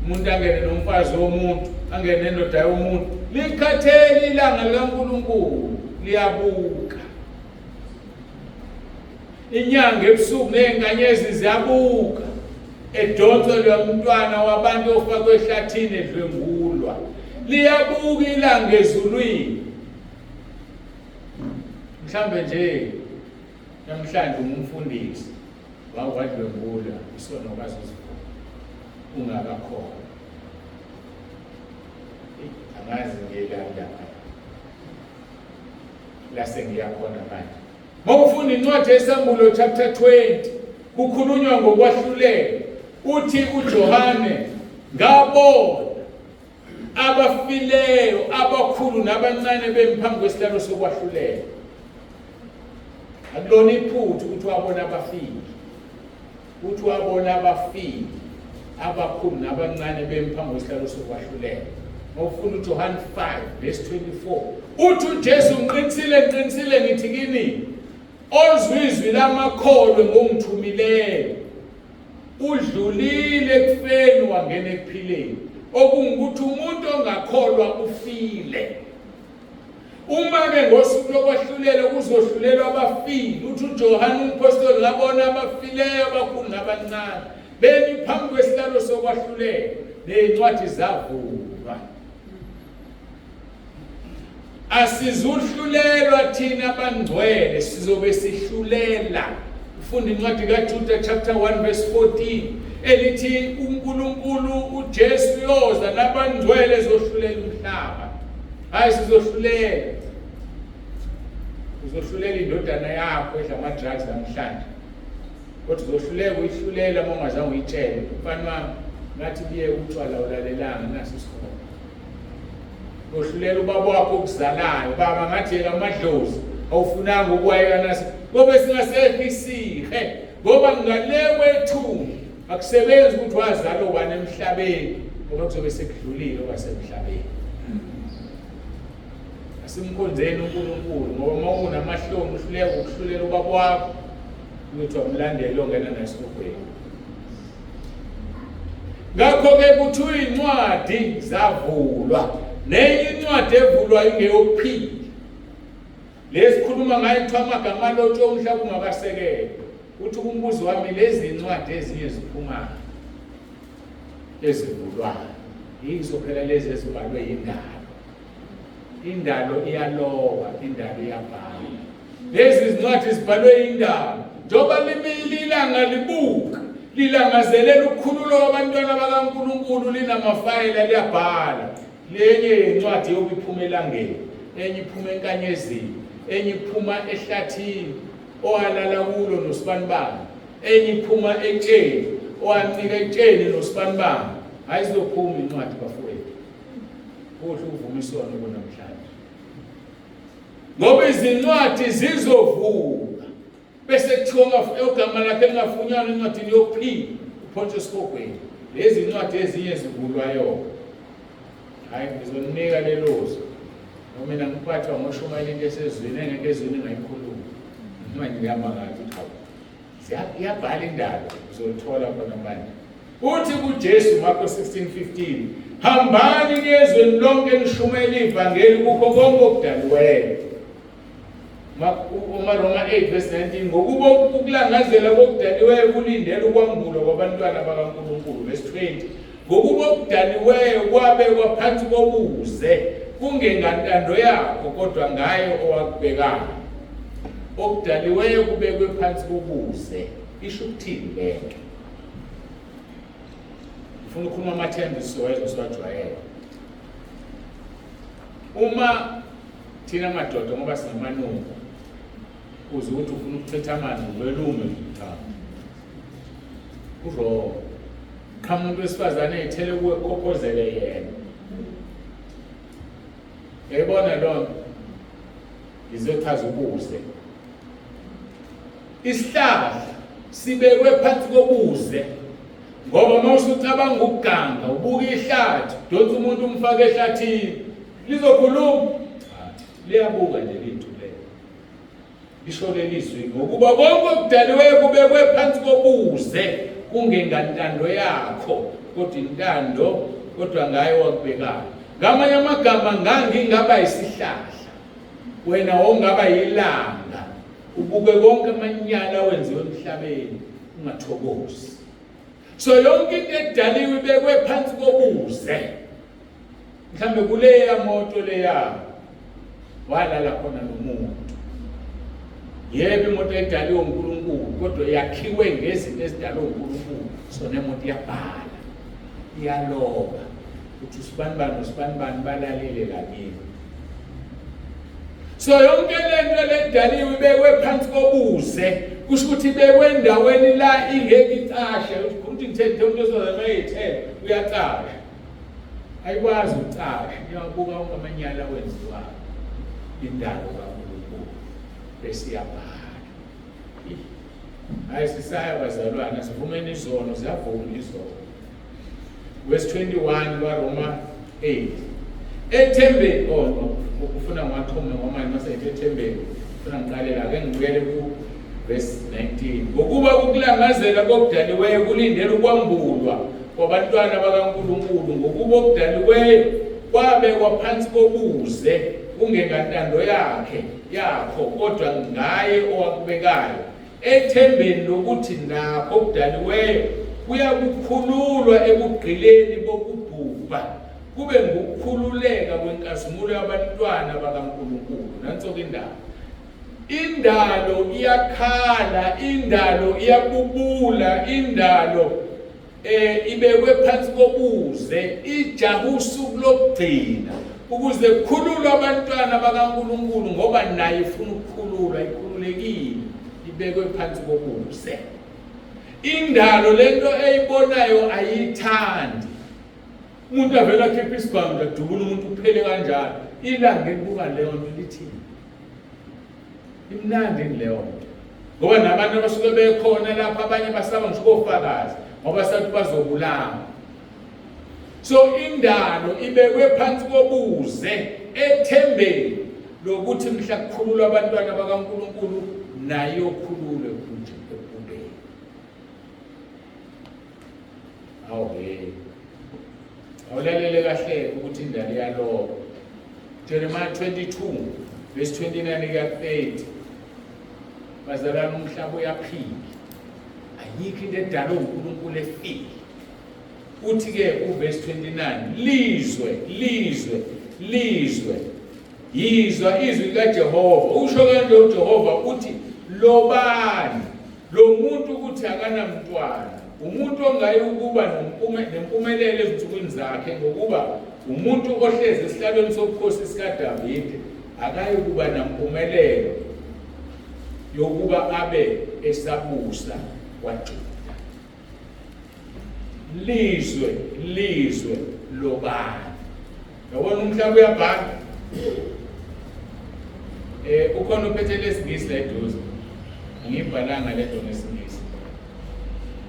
Speaker 1: Umuntu angene nomfazi womuntu, angene nendoda yomuntu. Likhathele ilanga likaNkulunkulu, liyabuka. Inyanga ebusuku nezinkanyezi ziyabuka. Edonselwa umntwana wabantu ofakwe ehlathini edlwengulwa. Liyabuka ilanga ezulwini. Mhlambe nje namhlanje umfundisi wawadlwengula isono kazuzivuma ungakakhona. Angazi ngiyelani lapha. La sengiyakhona manje. Mawufunda incwadi yeSambulo chapter 20 kukhulunywa ngokwahlulela. Uthi uJohane ngabona abafileyo abakhulu nabancane bemi phambi kwesihlalo sokwahlulela. Akulona iphutha ukuthi wabona abafile. Uthi wabona abafile abakhulu nabancane bemi phambi kwesihlalo sokwahlulela. Mawufunda uJohane 5 verse 24 uthi uJesu ngiqinisile ngiqinisile ngithi kini ozwa izwi lamakholwe ngongithumileyo udlulile ekufeni wangena ekuphileni okungukuthi umuntu ongakholwa ufile. Uma-ke ngosuku lokwahlulela kuzohlulelwa abafile, uthi uJohane umphostoli, ngabona abafileyo abakhulu nabancane bemi phambi kwesihlalo sokwahlulela, ney'ncwadi zavulwa. Asizuhlulelwa thina abangcwele, sizobe sihlulela. Ufunda incwadi kaJuda chapter 1 verse 14 elithi uNkulunkulu uJesu uyoza nabangcwele ezohlulela umhlaba. Hayi sizohlulela. Uzohlulela indodana yakho edla ama-drugs namhlanje. Kodwa uzohluleka uyihlulela uma ungazange uyitshele. Mfana wami ngathi kuye utshwala ulalelanga nasi isikhona. Uyohlulela ubaba wakho okuzalayo. Baba ngathi yeka amadlozi awufunanga ukuwayeka nasi. Ngoba singasekho isihe. Ngoba ngale kwethu akusebenzi ukuthi wazalwa ubani emhlabeni ngoba kuzobe sekudlulile okwasemhlabeni. Asimkhonzeni uNkulunkulu ngoba uma unamahloni uhluleka ukuhlulela ubaba wakho ukuthi wamlandela ongena naye esihogweni. Ngakho-ke kuthiwa iy'ncwadi zavulwa nenye incwadi evulwa ingeyokuphila lesikhuluma ngayo kuthiwa amagama alotshwe umhlaba ungakasekelwa. Uthi kumbuzo wami lezi ncwadi ezinye ziphumayo ezivulwayo yizo phela lezi ezibhalwe yindalo. Indalo iyaloba, indalo iyabhala. Lezi zincwadi zibhalwe yindalo. Njengoba limile ilanga libuka, lilangazelela ukukhululwa kwabantwana bakaNkulunkulu linamafayela liyabhala. Lenye incwadi yokuphuma elangeni. Enye iphuma enkanyezini, enye iphuma ehlathini owalala kulo nosibanibani, enye iphuma etsheni owanika etsheni nosibanibani. Hayi, sizophuma incwadi bafowethu. Kuhle ukuvuma isono kunamhlanje, ngoba izincwadi zizovuka bese kuthiwa ogama lakhe lingafunyanwa encwadini yokuphila uphonswe esihogweni. Lezi ncwadi ezinye zivulwayo, hhayi, ngizoninika lelozwi ngoba mina ngiphathwa ngoshumayela into esezwini engekho ezwini engayikhuluma noma ngihamba ngathi hawu, iyabhala indalo, uzolithola khona manje. Uthi kuJesu, Marko 16:15, hambani niye ezweni lonke nishumayele ivangeli kukho konke okudaliweyo. UmaRoma 8 verse 19, ngokuba ukulangazela kokudaliweyo kulindela ukwambulwa kwabantwana bakaNkulunkulu. Verse 20, ngokuba okudaliweyo kwabekwa phansi kobuze kungengantando yakho kodwa ngaye owakubekayo. Okudaliweyo kubekwe phansi kobuze, isho ukuthini lento? Ngifuna ukukhuluma amathemba esizowenza siwajwayele. Uma thina madoda, ngoba singamanungu, uze ukuthi ufuna ukuchitha amanzi uvelume, cha, ku-wrong. Qhamuka umuntu wesifazane eyithele kuwe, khophozele yena, yayibona loo nto. Ngizochaza ubuze. Isihlahla sibekwe phansi kobuze, ngoba uma usucabanga ukuganga ubuka ihlathi, donsa umuntu umfake ehlathini, lizokhuluma? Cha, liyabuka nje liyithulele. Lisho leli zwi, ngokuba konke okudaliweyo kubekwe phansi kobuze kungengantando yakho kodwa intando kodwa ngaye wakubekayo. Ngamanye amagama, ngangingaba isihlahla, wena wongaba yilanga, ubuke konke amanyala awenziwe emhlabeni ungathokozi. So yonke into edaliwe ibekwe phansi kobuze. Mhlambe kuleya moto leya walala khona nomuntu, yebo, imoto edaliwe uNkulunkulu, kodwa yakhiwe ngezinto ezidalwe uNkulunkulu. So nemoto iyabhala, iyaloba ukuthi usibanibani nosibanibani balalile la kimi. So yonke lento ledaliwe ibekwe phansi kobuze, kusho ukuthi ibekwe endaweni la ingeke icashe. Ukuthi ngithe umuntu wesifazane mayethela uyacasha, ayikwazi ukucasha, iyabuka onke amanyala awenziwayo indalo kaNkulunkulu bese iyabhala. Hayi, sisaya bazalwana, sivumeni izono, ziyavuma izono. Verse 21 kwaRoma 8, ethembeni, oh, ufuna ngiwaxhume ngoba manje mase ngithi ethembeni ufuna ngiqalela, ake ngibuyele ku verse 19. Ngokuba ukulangazela kokudaliweyo kulindela ukwambulwa kwabantwana bakaNkulunkulu, ngokuba okudaliweyo kwabekwa phansi kobuze kungengantando yakhe yakho kodwa ngaye owakubekayo, ethembeni lokuthi nakho okudaliweyo kuyakukhululwa ebugqileni bokubhubha kube ngukukhululeka kwenkazimulo yabantwana bakaNkulunkulu. Nanso-ke indaba. Indalo iyakhala, indalo iyabubula, indalo ibekwe phansi kobuze, ijaha usuku lokugcina ukuze kukhululwe abantwana bakaNkulunkulu, ngoba naye ifuna ukukhululwa, ikhululekile, ibekwe phansi kobuze. Indalo lento eyibonayo ayithandi. Umuntu avele akhiphe isibhamu adubula umuntu kuphele kanjalo. Ilanga elibuka leyo nto lithini? Imnandi leyo nto, ngoba nabantu abasuke bekhona lapha abanye basaba ngisho kofakazi ngoba sathi bazobulawa. So indalo ibekwe phansi kobuze ethembeni lokuthi mhla kukhululwa abantwana bakaNkulunkulu nayo khululwe futhi ekubeni. Awu hey, awulalele kahle ukuthi indalo iyaloba. Jeremiah 22 verse 29 kuya 30. Bazalwane, umhlaba uyaphila, ayikho into edalwe uNkulunkulu efile. Uthi ke uverse 29, lizwe, lizwe, lizwe, yizwa izwi likaJehova. Usho kanje uJehova, uthi lobani lo muntu ukuthi akanamntwana, umuntu ongayi ukuba nempumelelo ezinsukwini zakhe, ngokuba umuntu ohlezi esihlalweni sobukhosi sikaDavide. Akayikuba nampumelelo yokuba abe esabusa kwaJuda. Lizwe, lizwe lobani? Yabona umhlaba uyabhala. Ukhona uphethe lesingisi la eduze. Angibhalanga lento ngesingisi.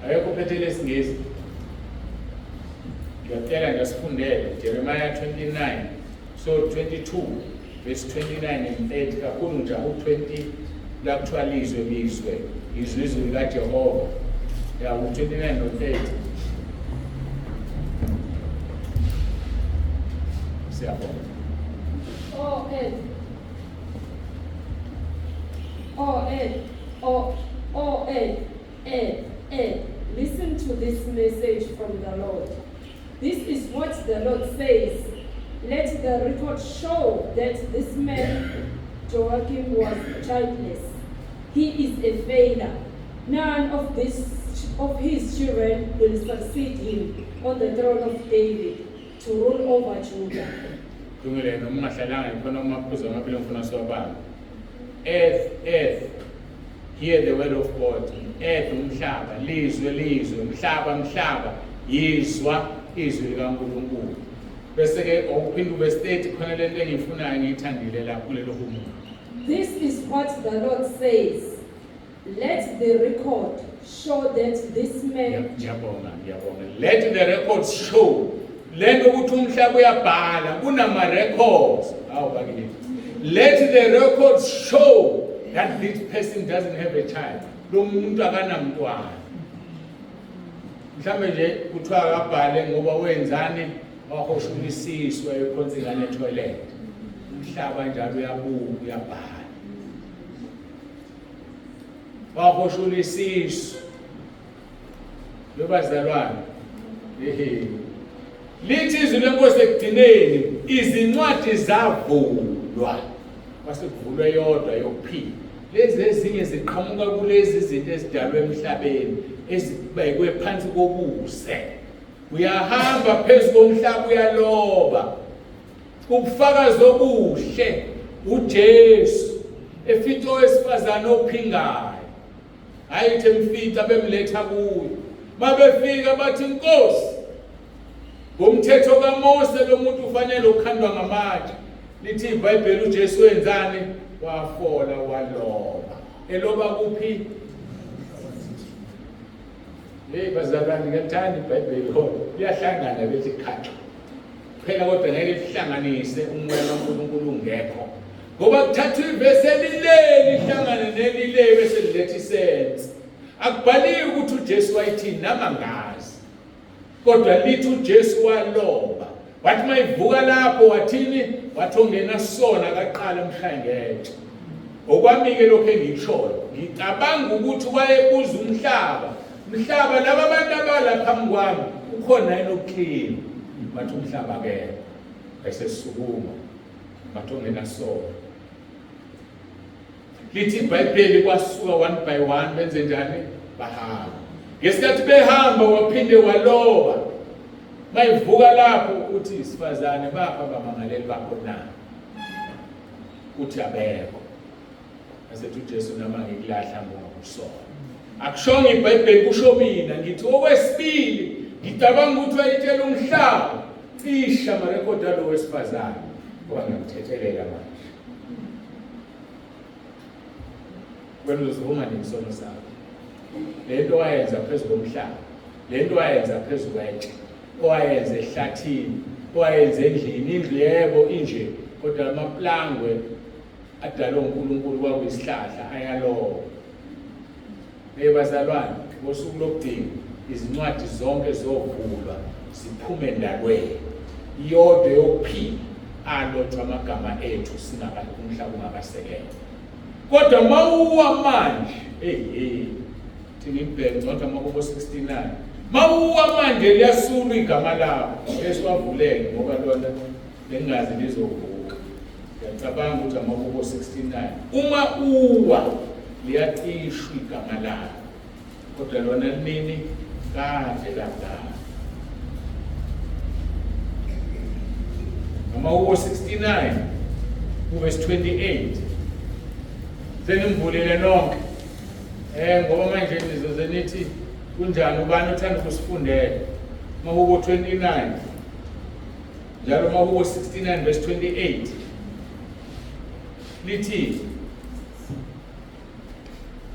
Speaker 1: Ayekho uphethe lesingisi. Ngiyacela nje sifundele Jeremiah 29 so 22 verse 29 and 30, kakhulu nje u-20 la kuthiwa lizwe, lizwe, izwi, izwi likaJehova. Ya, u-29 no-30. Siyabonga.
Speaker 3: O earth, O earth, O, O earth, earth, earth, listen to this message from the Lord. This is what the Lord says. Let the record show that this man, Joachim, was childless. He is a failure. None of his children will succeed him on the throne of David to rule over Judah.
Speaker 1: Kulungile, noma ungahlalanga, ngikhona amaphuzu amabili ngifuna siwabambe. Earth, earth, hear the word of God. Earth, umhlaba, lizwe, lizwe, mhlaba, mhlaba, yizwa izwi likaNkulunkulu. Bese ke awuphinde ube 30, khona lento engiyifunayo, ngiyithandile la kulelo humo.
Speaker 3: This is what the Lord says. Let the record show that this man
Speaker 1: Ngiyabonga, ngiyabonga. Let the records show. Lento ukuthi umhlaba uyabhala, kunama records. Awu bakithi. Let the records show that this person doesn't have a child. Lo muntu akanamntwana. Mhlambe nje kuthiwa akabhale ngoba wenzani, wahoshulisiswa ekhonza ingane etoilet. Umhlaba njalo uyabuka, uyabhala. Wahoshulisiswa. Lobazalwane. Ehe. Lithi izwi lenkosi ekugcineni izincwadi zavulwa. Kwase kuvulwe yodwa yokuphila. Lezi ezinye ziqhamuka kulezi izinto ezidalwe emhlabeni ezibekwe phansi kobuse. Uyahamba phezu komhlaba, uyaloba. Ubufakazi obuhle, uJesu efica owesifazane ophingayo. Hayi, emfica, bemletha kuye. Mabefika bathi, "Nkosi, ngomthetho kaMose lo muntu ufanele ukukhandwa ngamatshe." Lithi iBhayibheli uJesu wenzani? Wafola, waloba. Eloba kuphi? Hey bazalwane, ngiyathanda iBhayibheli ho. Liyahlangana bethi khaxa. Phela kodwa ngeke lihlanganise umoya kaNkulunkulu ungekho. Ngoba kuthathwa ivesi elile lihlangane nelile bese liletha isense. Akubhaliwe ukuthi uJesu wayithini, nama ngazi. Kodwa lithi uJesu waloba. Wathi mayivuka lapho wathini? Wathi ongena sona akaqala emshaye ngetshe. Okwami-ke lokho engikushoyo, ngicabanga ukuthi wayebuza umhlaba, mhlaba, laba bantu abala phambi kwami, ukhona yini oclean? Bathi umhlaba akekho. Esesukuma bathi ongena sona. Lithi iBhayibheli kwasuka one by one, benze njani? Bahamba. Ngesikhathi behamba waphinde waloba. Mayivuka lapho uthi, "Isifazane, bapha abamangaleli bakho na?" Uthi abekho. Asethi uJesu, "Nama ngikulahla ngokusona." Akushongo iBhayibheli, kusho mina. Ngithi okwesibili ngicabanga ukuthi wayitshela umhlaba, cisha amarekhodi alo wesifazane ngoba ngiyamthethelela manje. Wena uzovuma nini isono sakho? Le nto wayenza phezu komhlaba, le nto wayenza phezu kwetshe, owayenza ehlathini, owayenza endlini, indlu yebo inje, kodwa amaplangwe adalwe uNkulunkulu kwakuyisihlahla ayalowo. Hey bazalwane, ngosuku lokugcina izincwadi zonke zovulwa ziphume endalweni. Iyodwa yokuphila alotshwa amagama ethu singaka umhlaba ungakasekelwa. Kodwa mawuwa manje, hey hey, thina ibheke incwadi amaHubo 69. Mawuwa manje liyasulwa igama lakho, esiwavuleke ngoba lona bengazi lizovuka. Ngiyacabanga ukuthi amaHubo 69. Uma uwa liyacishwa igama lakho. Kodwa lona nini kade kangaka. Amahubo 69. Kuvesi 28. Senimvulile nonke. Ngoba manje nizoze nithi kunjani, ubani othanda ukusifundela? Mahubo 29. Njalo Mahubo 69 verse 28. Lithi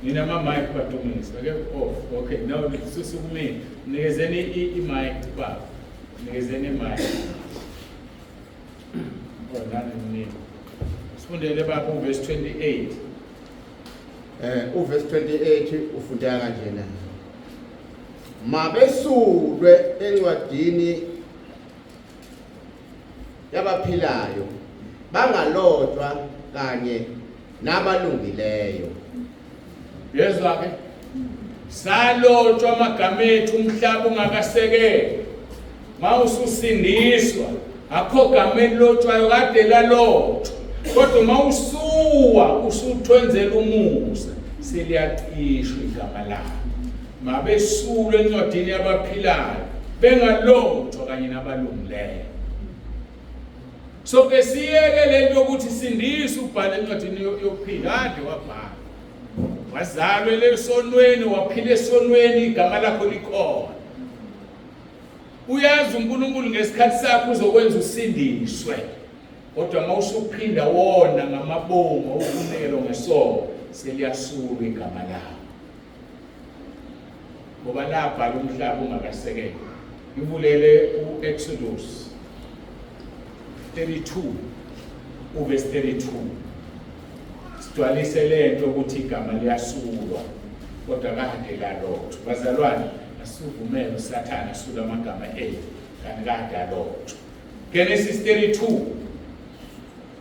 Speaker 1: nina ama mic badumisa ake off. Okay, now susukumile. Nikezeni i mic baba. Nikezeni i mic. Oh, nani mnini. Sifundele baba uverse 28.
Speaker 4: Uverse 28 ufundeka kanjena. Mabesulwe encwadini yabaphilayo, bangalotshwa kanye nabalungileyo.
Speaker 1: Yezwa ke, salotshwa amagama ethu umhlaba ungakasekeli. Mawususindiswa akho gama elilotshwayo, kade lalotshwa, kodwa mawusuwa usuthwenzela umusa, seliyacishwa igama lakho. Mabesulwe encwadini yabaphilayo, bengalotshwa kanye nabalungileyo. So ke siyeke lento yokuthi sindisa ubhale encwadini yokuphila. Kade wabhala, wazalwe lesonweni, waphila esonweni, igama lakho likhona. Uyazi uNkulunkulu ngesikhathi sakho uzokwenza usindiswe, kodwa uma usuphinda wona ngamabomu awufunelo ngesono, seliyasulwa igama lakho, ngoba labhala umhlaba ungakasekeli. Ngivulele u-Exodus 32 uverse 32, sigcwalise lento ukuthi igama liyasulwa kodwa kade lalotshwa. Bazalwane, asivumele uSathane asule amagama ethu kanti kade alotshwa. Genesis 32,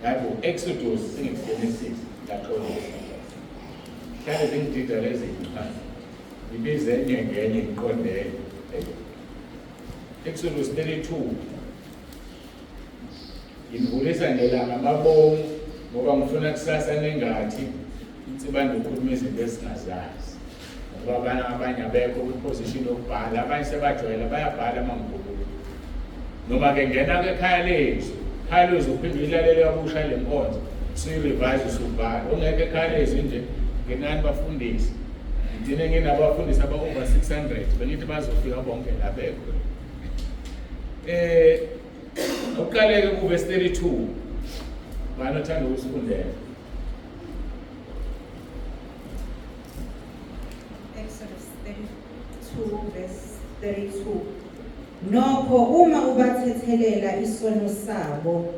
Speaker 1: yabo, Exodus, singithi Genesis, ngiyaxolisa, hlale zingidida lezi zinto, ngibize enye ngenye ngiqondele. Exodus 32. Ngivulisa nje la ngamabomu ngoba ngifuna kusasa nengathi insibande ukhuluma izinto ezingazazi, ngoba abanye abanye abekho kwiposition yokubhala, abanye sebajwayela bayabhala uma ngikhuluma. Noma ke ngena ekhaya lethu, ekhaya lethu uphinde uyilalele kabusha le nkonzo, usuyirevise, usubhala. Ongekho ekhaya lethu nje, ngenani bafundisi. Ngigcine nginabafundisi aba-over 600, bengithi bazofika bonke la bekho. Uqaleke kuverse 32. Bani othanda ukusifundela?
Speaker 5: Exodus 32 verse 32. Nokho uma ubathethelela isono sabo,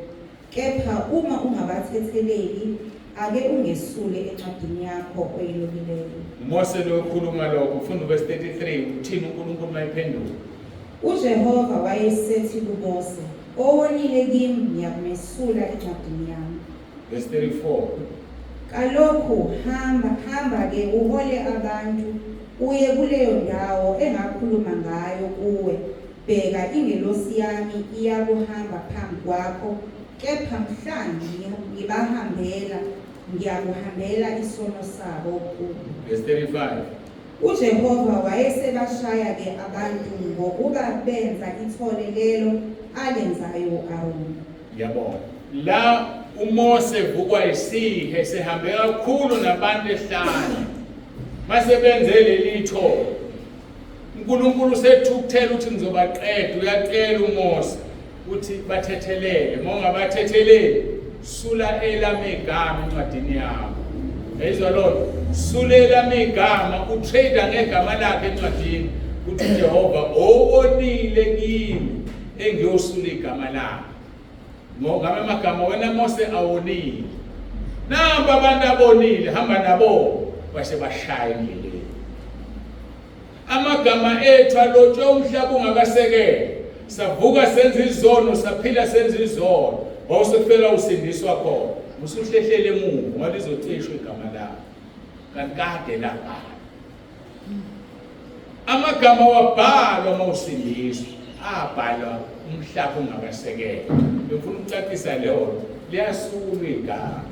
Speaker 5: kepha uma ungabathetheleli, ake ungesule encwadini yakho oyilobileyo.
Speaker 1: Mose lo khuluma lokho, ufunda uverse 33, uthini uNkulunkulu mayiphendula?
Speaker 5: UJehova wayesethi kuMose, owonile kimi ngiyakumesula encwadini yami.
Speaker 1: Verse 34.
Speaker 5: Kalokhu hamba, hamba ke uhole abantu uye kuleyo ndawo engakhuluma ngayo kuwe. Bheka, ingelosi yami iyakuhamba phambi kwakho, kepha mhla ngibahambela, ngiyakuhambela isono sabo kubo.
Speaker 1: Verse 35.
Speaker 5: UJehova wayesebashaya ke abantu ngokuba benza ithole lelo alenzayo u-Aroni.
Speaker 1: Ngiyabona. La uMose vukwa isihe, sehambe kakhulu nabantu ehlane. Mase benze leli thole, uNkulunkulu usethukuthela ukuthi ngizobaqeda. Uyacela uMose ukuthi bathethelele. Uma ungabathetheleli, sula elami igama encwadini yakho. Yayizwa lona, sula elami igama, utrade ngegama lakhe encwadini, uthi uJehova owonile kimi engiyosula igama lakhe. Ngoba amagama wena Mose awonile, namba abantu abonile, hamba nabo, base bashaya endleleni. Amagama ethu alotshwe umhlaba ungakasekela. Savuka senza izono, saphila senza izono, wawusekufela usindiswa khona, usuhlehlele emuva ngoba lizocishwa igama lakho, kanti kade labhalwa. Amagama wabhalwa uma usindiswa, abhalwa umhlaba ungakasekela. Ngifuna ukucacisa leyo nto. Liyasulwa igama,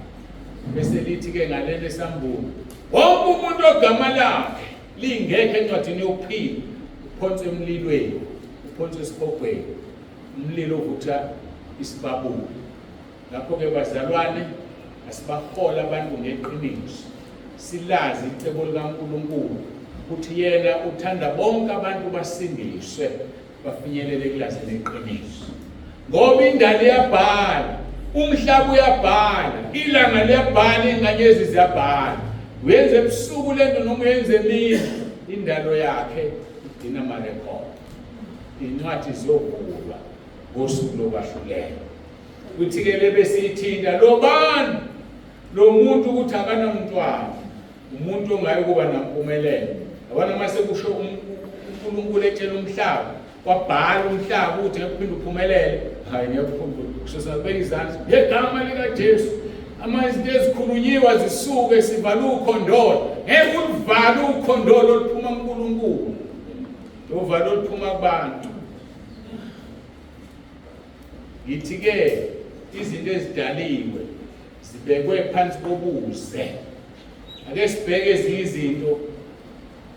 Speaker 1: bese lithi-ke ngaleli sambulo, wonke umuntu ogama lakhe lingekho encwadini yokuphila uphonswe emlilweni, uphonswe esihogweni, umlilo ovutha isibabuli. Ngakho-ke bazalwane, Asibahola abantu ngeqiniso, silazi icebo likaNkulunkulu ukuthi yena uthanda bonke abantu basindiswe bafinyelele kulazini iqiniso. Ngoba indalo iyabhala, umhlaba uyabhala, ilanga liyabhala, iy'nkanyezi ziyabhala. Uyenze ebusuku lento noma uyenze emini, indalo yakhe igcina amarekhodi. Iy'ncwadi ziyovulwa ngosuku lokwahlulela. Kuthi-ke le besiyithinta lo bani lo muntu ukuthi akanamntwana, umuntu ongayi kuba nampumelelo. Yabona uma sekusho uNkulunkulu etshela umhlaba, kwabhala umhlaba ukuthi ngeke uphinde uphumelele. Hayi, ngeke uphinde. Kusheshe kubeka izandla ngegama likaJesu. Ama izinto ezikhulunyiwe zisuke sivala ukhondolo. Ngeke uluvale ukhondolo oluphuma kuNkulunkulu. Uvalo oluphuma kubantu. Ngithi-ke izinto ezidaliwe zibekwe phansi kobuze. Ake sibheke ezinye izinto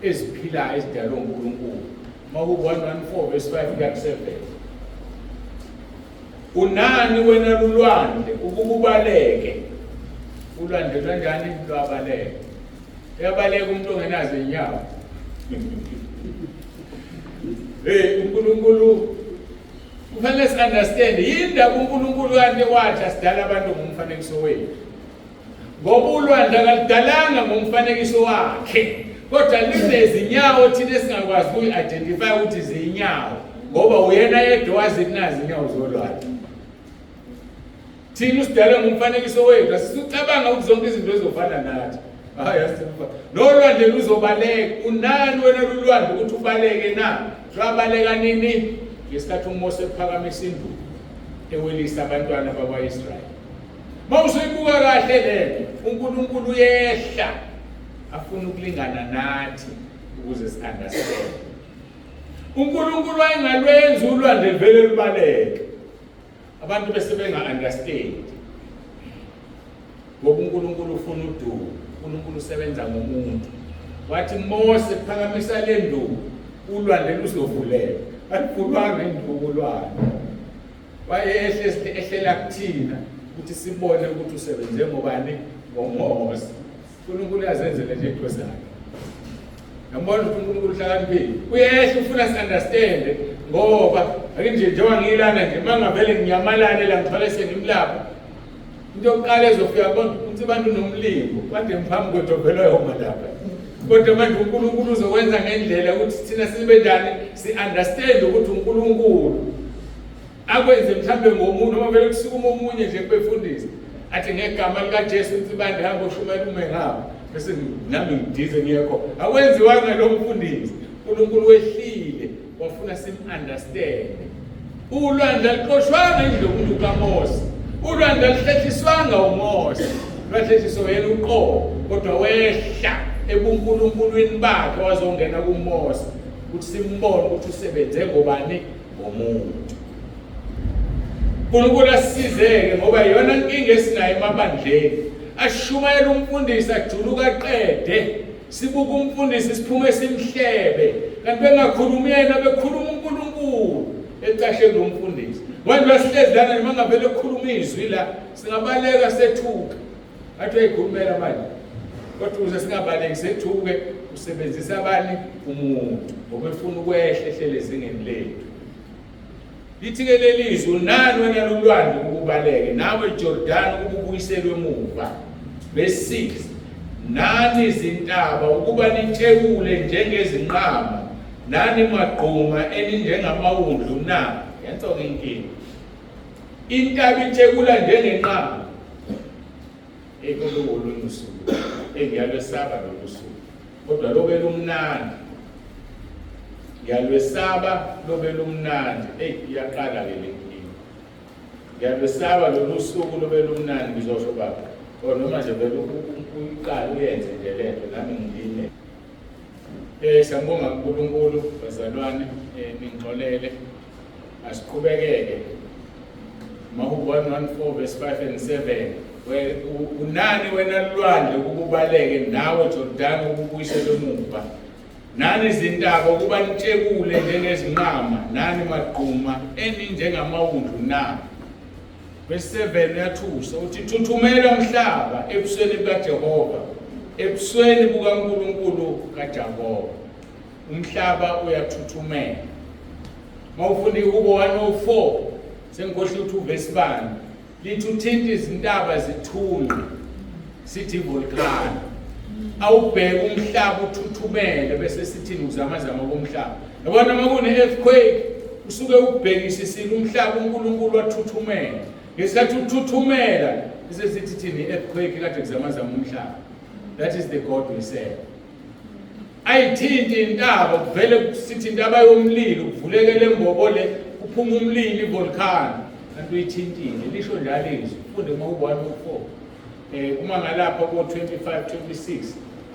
Speaker 1: eziphilayo ezidalwe uNkulunkulu. Maku 114 verse 5 kuya ku 7. Unani wena lulwandle ukuba ubaleke? Ulwandle kanjani lwabaleka? Uyabaleka umuntu ongenazo inyawo. Hey, uNkulunkulu kufanele si-understand yini ndaba uNkulunkulu kanti wathi asidala abantu ngomfanekiso wethu. Ngoba ulwandle akalidalanga ngomfanekiso wakhe, kodwa linezinyawo thina esingakwazi ukuyi-identify ukuthi ziyinyawo, ngoba uyena yedwa wazi kunazi inyawo zolwandle. Thina usidale ngomfanekiso wethu, asisucabanga ukuthi zonke izinto ezofana nathi. Hayi, asifa. Nolwandle luzobaleka. Unani wena lulwandle ukuthi ubaleke na? Lwabaleka nini? Ngesikhathi uMose ephakamisa induku ewelisa abantwana bakwa-Israyeli. Uma usuyibuka kahle le nto, uNkulunkulu uyehla afuna ukulingana nathi ukuze si-understand. uNkulunkulu wayengalwenzi ulwandle vele lubaleke. Abantu bese benga-understand. Ngoba uNkulunkulu ufuna udumo. uNkulunkulu usebenza ngomuntu. Wathi Mose phakamisa le nduku, ulwandle luzovuleka. Alivulwanga induku ulwandle. Wayehle ehlela kuthina ukuthi sibone ukuthi usebenze ngobani, ngoMose. uNkulunkulu uyazenzela nje into zakhe. Yabona ukuthi uNkulunkulu uhlakaniphile. Uyehla ufuna si-understand ngoba ake nje njengoba ngiyilana nje uma ngavele nginyamalale la ngithwale sengimlapha. Into yokuqala ezofika kubona ukuthi abantu nomlingo kade ngiphambi kwethu vele uyoma lapha. Kodwa manje uNkulunkulu uzokwenza ngendlela ukuthi thina sibe njani si-understand ukuthi uNkulunkulu akwenze mhlambe ngomuntu noma vele kusukuma omunye nje kubefundisi athi ngegama likaJesu uNsibande hamba ushumayela ume ngapha bese nami ngidize ngiye khona. Akwenziwanga lo mfundisi. uNkulunkulu wehlile wafuna sim-understand. Ulwandle aluxoshwanga indlovu kaMose. Ulwandle aluhlehliswanga uMose. Lwahlehliswa yena uqobo, kodwa wehla ebunkulunkulwini bakhe wazongena kuMose ukuthi simbone ukuthi usebenze ngobani, ngomuntu. uNkulunkulu asisizeke ngoba iyona nkinga esinayo emabandleni. Ashumayela umfundisi ajuluka aqede, sibuka umfundisi siphume simhlebe, kanti bengakhulumi yena bekhuluma uNkulunkulu ecashe kulo mfundisi. Manje basihlezi lana noma ngavele kukhuluma izwi la singabaleka sethuka. Athi uyayikhulumela manje. Kodwa ukuze singabaleki sethuke usebenzisa abani umuntu ngoba efuna ukwehla ehlele ezingeni lethu. Lithi-ke leli zwi, unani wena lulwandle ukuba ubaleke, nawe Jordani ukuba ubuyiselwe emuva. Verse 6, nani zintaba ukuba nitshekule njengezinqama, nani magquma eninjengamawundlu na? Yanso-ke inkinga. Intaba itshekula njengenqama. Eyi, kube wolunye usuku. Eyi, ngiyalwesaba lolu suku. Kodwa lobe lumnandi. Ngiyalwesaba lobe lumnandi. Eyi, iyaqala-ke le nkinga. Ngiyalwesaba lolu suku lobe lumnandi, ngizosho baba. Or noma nje vele uyiqale uyenze nje le nto nami ngilime. Siyambonga uNkulunkulu bazalwane, ningixolele. Asiqhubekeke. Mahubo 114 verse 5 and 7. Unani wena lwandle ukuba ubaleke, nawe Jordani ukuba ubuyiselwe emuva. Nani zintaba ukuba nitshekule njengezinqama, nani magquma eninjengamawundlu na? Verse 7 uyathusa uthi thuthumela umhlaba ebusweni bukaJehova, ebusweni bukaNkulunkulu kaJakobe. Umhlaba uyathuthumela. Mawufunda iHubo 104 sengikhohlwe ukuthi uvesi bani, lithi uthinta izintaba zithunqe sithi volcano. Awubheke umhlaba uthuthumele bese sithini uzamazama komhlaba. Yabona uma kune-earthquake usuke ubhekisisile umhlaba uNkulunkulu wathuthumela. Ngesikhathi uthuthumela bese sithi thini i-earthquake kade kuzamazama umhlaba. That is the God we serve. Ayithinti intaba kuvele sithi intaba yomlilo kuvuleke le mbobo le kuphuma umlilo ivolcano kanti uyithintile lisho njalo izwi ufunde uma u-104 kuma ngalapha ko-25 26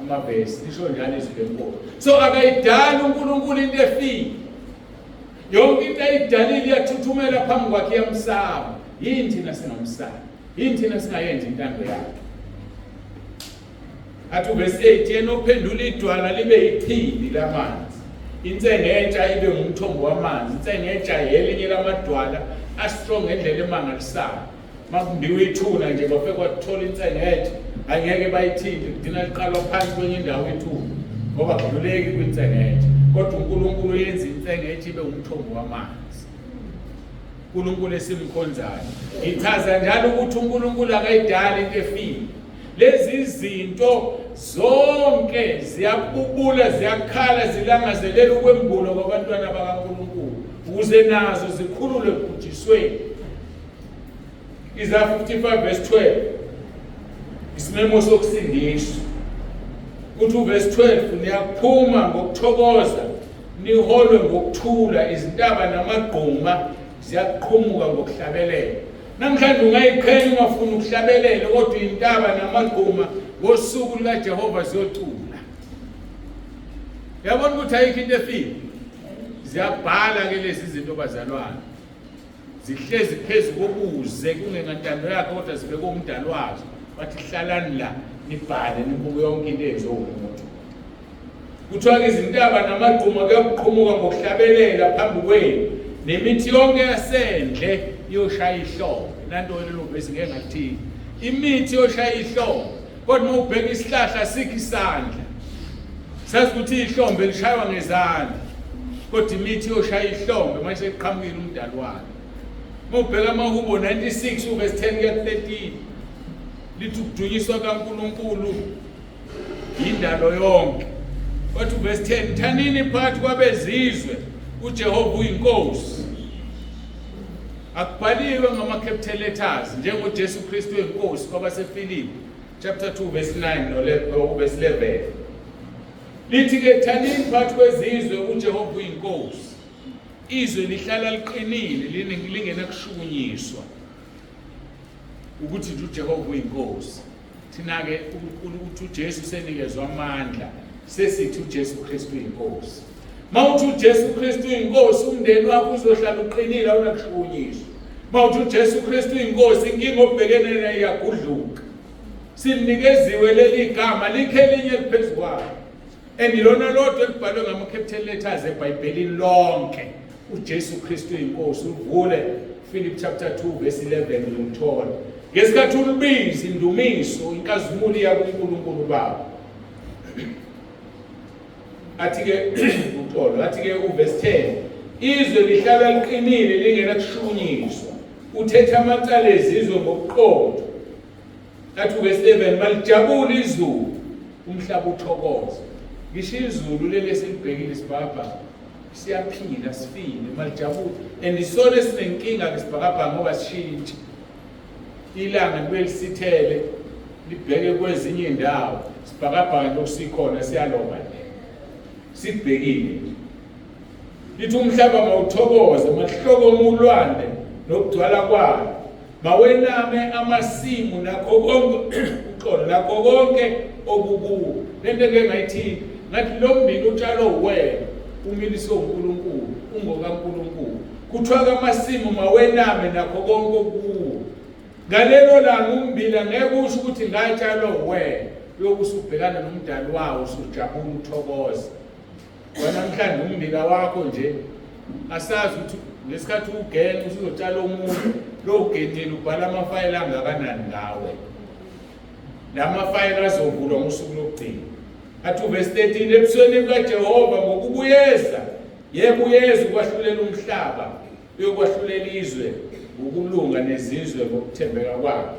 Speaker 1: amavesi lisho njalo izwi lenkosi. So akayidali uNkulunkulu into efile, yonke into ayidalile iyathuthumela phambi kwakhe, iyamsaba. Yini thina singamsaba? Yini thina singayenzi intando yakhe? Athi uvesi 8 yena ophendula idwala libe ichibi lamanzi, insengentsha ibe ngumthombo wamanzi. Insengentsha yelinye lamadwala astrong ngendlela emangalisayo. Makumbiwa ithuna nje bafike kwathola insengethe, angeke bayithinte, kugcina liqalwa phansi kwenye indawo ithuna ngoba kudluleki kwinsengethe. Kodwa uNkulunkulu uyenza insengethe ibe umthombo wamanzi. uNkulunkulu esimkhonzayo. Ngichaza njalo ukuthi uNkulunkulu akayidali into efile. Lezi zinto zonke ziyabubula, ziyakhala, zilangazelela ukwembulwa kwabantwana bakaNkulunkulu ukuze nazo zikhululwe ekubhujisweni. Isaya 55 verse 12 isimemo sokusindiswa. Uthi uverse 12 niyaphuma ngokuthokoza niholwe ngokuthula, izintaba namagquma ziyaqhumuka ngokuhlabelela. Namhlanje ungayiqhenya ungafuni ukuhlabelela, kodwa intaba namagquma ngosuku lukaJehova ziyocula. Uyabona ukuthi ayikho into efile. Ziyabhala ke lezi zinto bazalwane. Zihlezi phezu kobuze kungengantando yakhe kodwa zibekwe umdali wazo. Bathi hlalani la nibhale nibuke yonke into eyenziwa umuntu. Kuthiwa-ke izintaba namagquma kuyakuqhumuka ngokuhlabelela phambi kwenu, nemithi yonke yasendle iyoshaya ihlombe. Nanto lelo vesi ngeke ngakuthini. Imithi iyoshaya ihlombe, kodwa uma ubheka isihlahla sikho isandla. Sazi ukuthi ihlombe lishaywa ngezandla, kodwa imithi iyoshaya ihlombe manje sekuqhamukile umdali wayo. Uma ubheka amaHubo 96 uvesi 10 kuya 13 lithi ukudunyiswa kaNkulunkulu yindalo yonke. Wathi verse 10 thanini phakathi kwabezizwe uJehova uyinkosi. Akubhaliwe ngama capital letters njengoJesu Kristu uyinkosi kwabaseFilipi chapter 2 verse 9 no verse 11. Lithi ke thanini phakathi kwezizwe uJehova uyinkosi. Izwe lihlala liqinile lingenakushukunyiswa ukuthi nje uJehova uyinkosi. Thina-ke ukuthi uJesu senikezwa amandla, sesithi uJesu Kristu uyinkosi. Mawuthi uJesu Kristu uyinkosi, umndeni wakho uzohlala uqinile awunakushukunyiswa. Mawuthi uJesu Kristu uyinkosi, inkinga obhekene nayo iyagudluka. Silnikeziwe leli gama, likho elinye eliphezu kwalo. And lona lodwa elibhalwe ngama-capital letters eBhayibhelini lonke. uJesu Kristu inkosi. Uvule Philip chapter 2 verse 11 uyomthola. Ngesikhathi ulibiza indumiso inkazimulo iya kuNkulunkulu Baba. Athi ke uxolo, athi ke uverse 10 izwe lihlala liqinile lingenakushunyiswa. Uthetha amacala ezizwe ngobuqotho. Athi uverse 11 malijabule izulu umhlaba uthokoze. Ngisho izulu leli esilibhekile isibhakabhaka siyaphila sifile malijabule and isona esinenkinga ke sibhakabhaka ngoba sishintshe ilanga libe lisithele libheke kwezinye indawo sibhakabhaka lokhu sikhona siyaloba nje sibhekile nje lithi umhlaba mawuthokoze mahlokoma ulwande nokugcwala kwalo mawename amasimu nakho konke uxolo nakho konke okukuwo. Lento engeke ngayithinta ngathi lo mbili utshalwe uwena umiliswe uNkulunkulu ungokaNkulunkulu. Kuthiwa kamasimu mawename nakho konke okukuwo. Ngalelo langa ummbila ngeke usho ukuthi ngatshalwa uwena, uyobe usubhekana nomdali wawo usujabula uthokoza. Kwanamhlanje ummbila wakho nje asazi ukuthi ngesikhathi ugena usuzotshala omunye Lo ugedile ubhala amafayela angakanani ngawe? La mafayela azovulwa ngosuku lokugcina. Athi uvesi 13 ebusweni bukaJehova ngokubuyeza, yebo uyeza ukwahlulela umhlaba, uyokwahlulela izwe ngokulunga nezizwe ngokuthembeka kwakhe.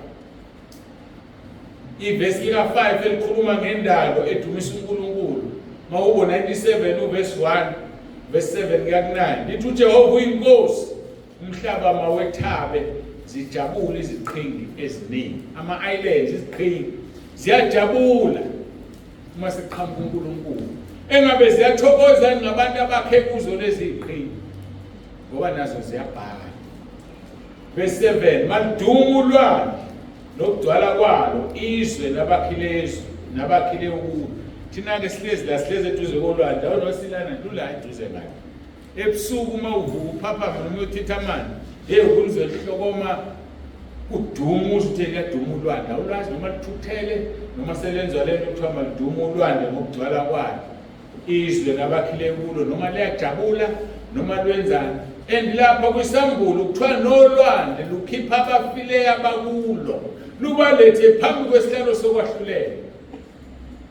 Speaker 1: Ivesi lika-5 elikhuluma ngendalo edumisa uNkulunkulu. Mahubo 97 uvesi 1 verse 7 kuya ku-9 lithi uJehova uyinkosi umhlaba mawethabe zijabule iziqhingi eziningi ama-islands iziqhingi ziyajabula uma siqhamuka uNkulunkulu engabe ziyathokoza ngabantu abakhe kuzo lezi ziqhingi ngoba nazo ziyabhala Verse 7 Maludume ulwandle nokugcwala kwalo izwe nabakhile izwe nabakhile ukulo. Thina-ke sihlezi la sihlezi eduze kolwandle awunosilana lula eduze ngale. Ebusuku uma uvuka uphaphama noma uyothitha amanzi hey ukulizwe lihlokoma kuduma uzwe uthe liyaduma ulwandle awulwazi noma lithukuthele noma selenzwa lento kuthiwa maludume ulwandle ngokugcwala kwalo. Izwe labakhile kulo noma liyajabula noma lwenzani and lapha kwisambulo kuthiwa nolwandle lukhipha abafileyo abakulo lubalethe phambi kwesihlalo sokwahlulela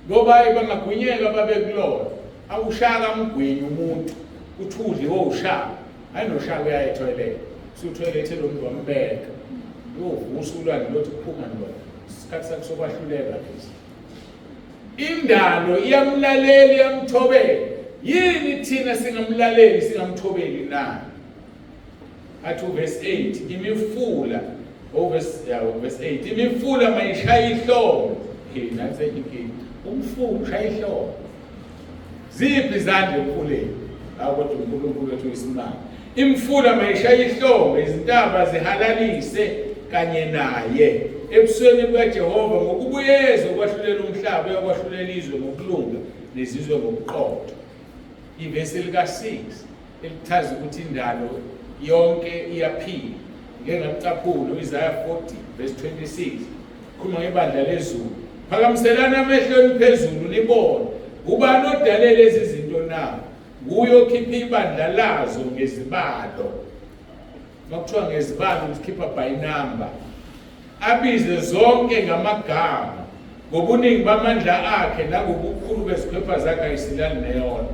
Speaker 1: ngoba bangagwinyeka babekulona awushaka amgwinye umuntu uthi udliwe ushaka hayi noshaka uyaye ethoyilethe usuthoyilethe lo muntu wambeka uyovusa ulwandle lothi kuphuma ndoda isikhathi sakho sokwahluleka lesi Indalo iyamlalela iyamthobela. Yini thina singamlaleli singamthobeli na? Athi uverse 8 imifula uverse ya uverse 8 imifula mayishaya ihlombe. Hey nansi enye inkinga. Umfula ushaya ihlombe. Ziphi izandla emfuleni? Hawu kodwa uNkulunkulu wethu uyisimanga. Imfula mayishaye ihlombe, izintaba zihalalise kanye naye ebusweni bukaJehova ngokubuyeza ukwahlulela umhlaba uyakwahlulela izwe ngokulunga nezizwe ngobuqotho. Ivesi lika-6 elichaza ukuthi indalo yonke iyaphila. Ngike ngakucaphula u-Isaya 40 verse 26 khuluma ngebandla lezulu. Phakamiselani amehlo enu phezulu nibone ubani odale lezi zinto na? Nguye okhipha ibandla lazo ngezibalo. Uma kuthiwa ngezibalo uzikhipha by number. Abize zonke ngamagama ngobuningi bamandla akhe nangobukhulu bezikhwepha zakhe ayisilali neyona.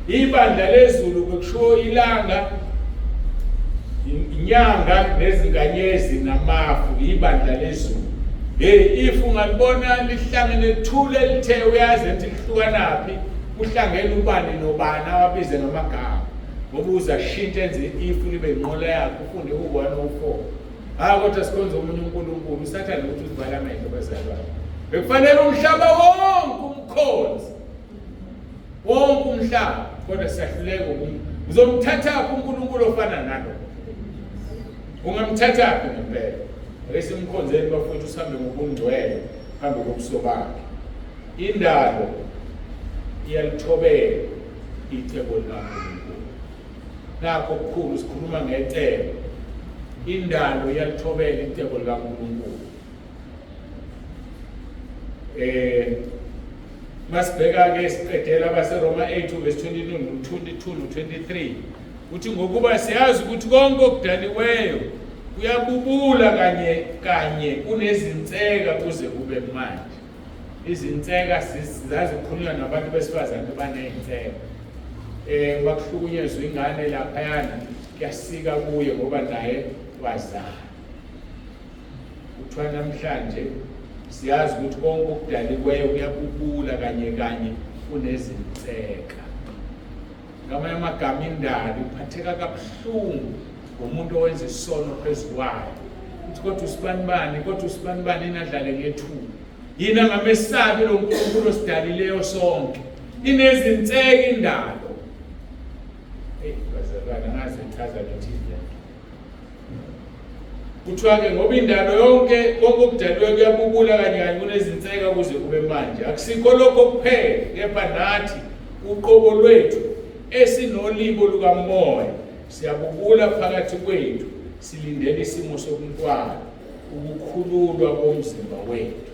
Speaker 1: Ibandla lezulu bekushiwo ilanga, inyanga nezinkanyezi namafu, ibandla lezulu. Hey, if ungalibona lihlangene lithule lithe uyazi ukuthi lihlukanaphi, kuhlangene ubani nobani awabize ngamagama. Ngoba uza shintshe enze ifu libe inqola yakhe ufunde ku-104. Hayi kodwa sikhonza omunye uNkulunkulu, uSathane ukuthi uzivala amehlo bazalwane. Bekufanele umhlaba wonke umkhonze. Wonke umhlaba kodwa siyahluleka ukum uzomthathaphi uNkulunkulu ofana nalo? Ungamthathaphi ngempela? Ake simkhonzeni bafowethu sihambe ngobungcwele phambi kobuso bakhe. Indalo iyalithobela icebo likaNkulunkulu. Nakho okukhulu sikhuluma ngecebo. Indalo iyalithobela icebo likaNkulunkulu. Eh masibheka ke siqedela abaseRoma 8 verse 22 no 22 no 23 uthi ngokuba siyazi ukuthi konke okudaliweyo kuyabubula kanye kanye kunezinseka kuze kube manje. Izinseka zazikhulunywa nabantu besifazane banezinseka. Eh bakuhlukunyezwa ingane laphayana kuyasika kuye ngoba naye wazala. Kuthiwa namhlanje siyazi ukuthi konke okudaliweyo kuyabubula kanye kanye kunezinseka. Ngamanye amagama indalo iphatheka kabuhlungu ngomuntu owenza isono phezu kwayo. Uthi kodwa usibanibani, kodwa usibanibani inadlale ngethuba. Yini angamesabi lo Nkulunkulu osidalileyo sonke? Inezinseka indalo. Hey bazalwane ngaze ngichaza ngithi le. Kuthiwa-ke ngoba indalo yonke konke okudaliwe kuyabubula kanye kanye kunezinseka kuze kube manje. Akusikho lokho kuphela kepha nathi uqobo lwethu esinolibo lukamoya siyabubula phakathi kwethu silindele isimo sobuntwana ukukhululwa komzimba wethu.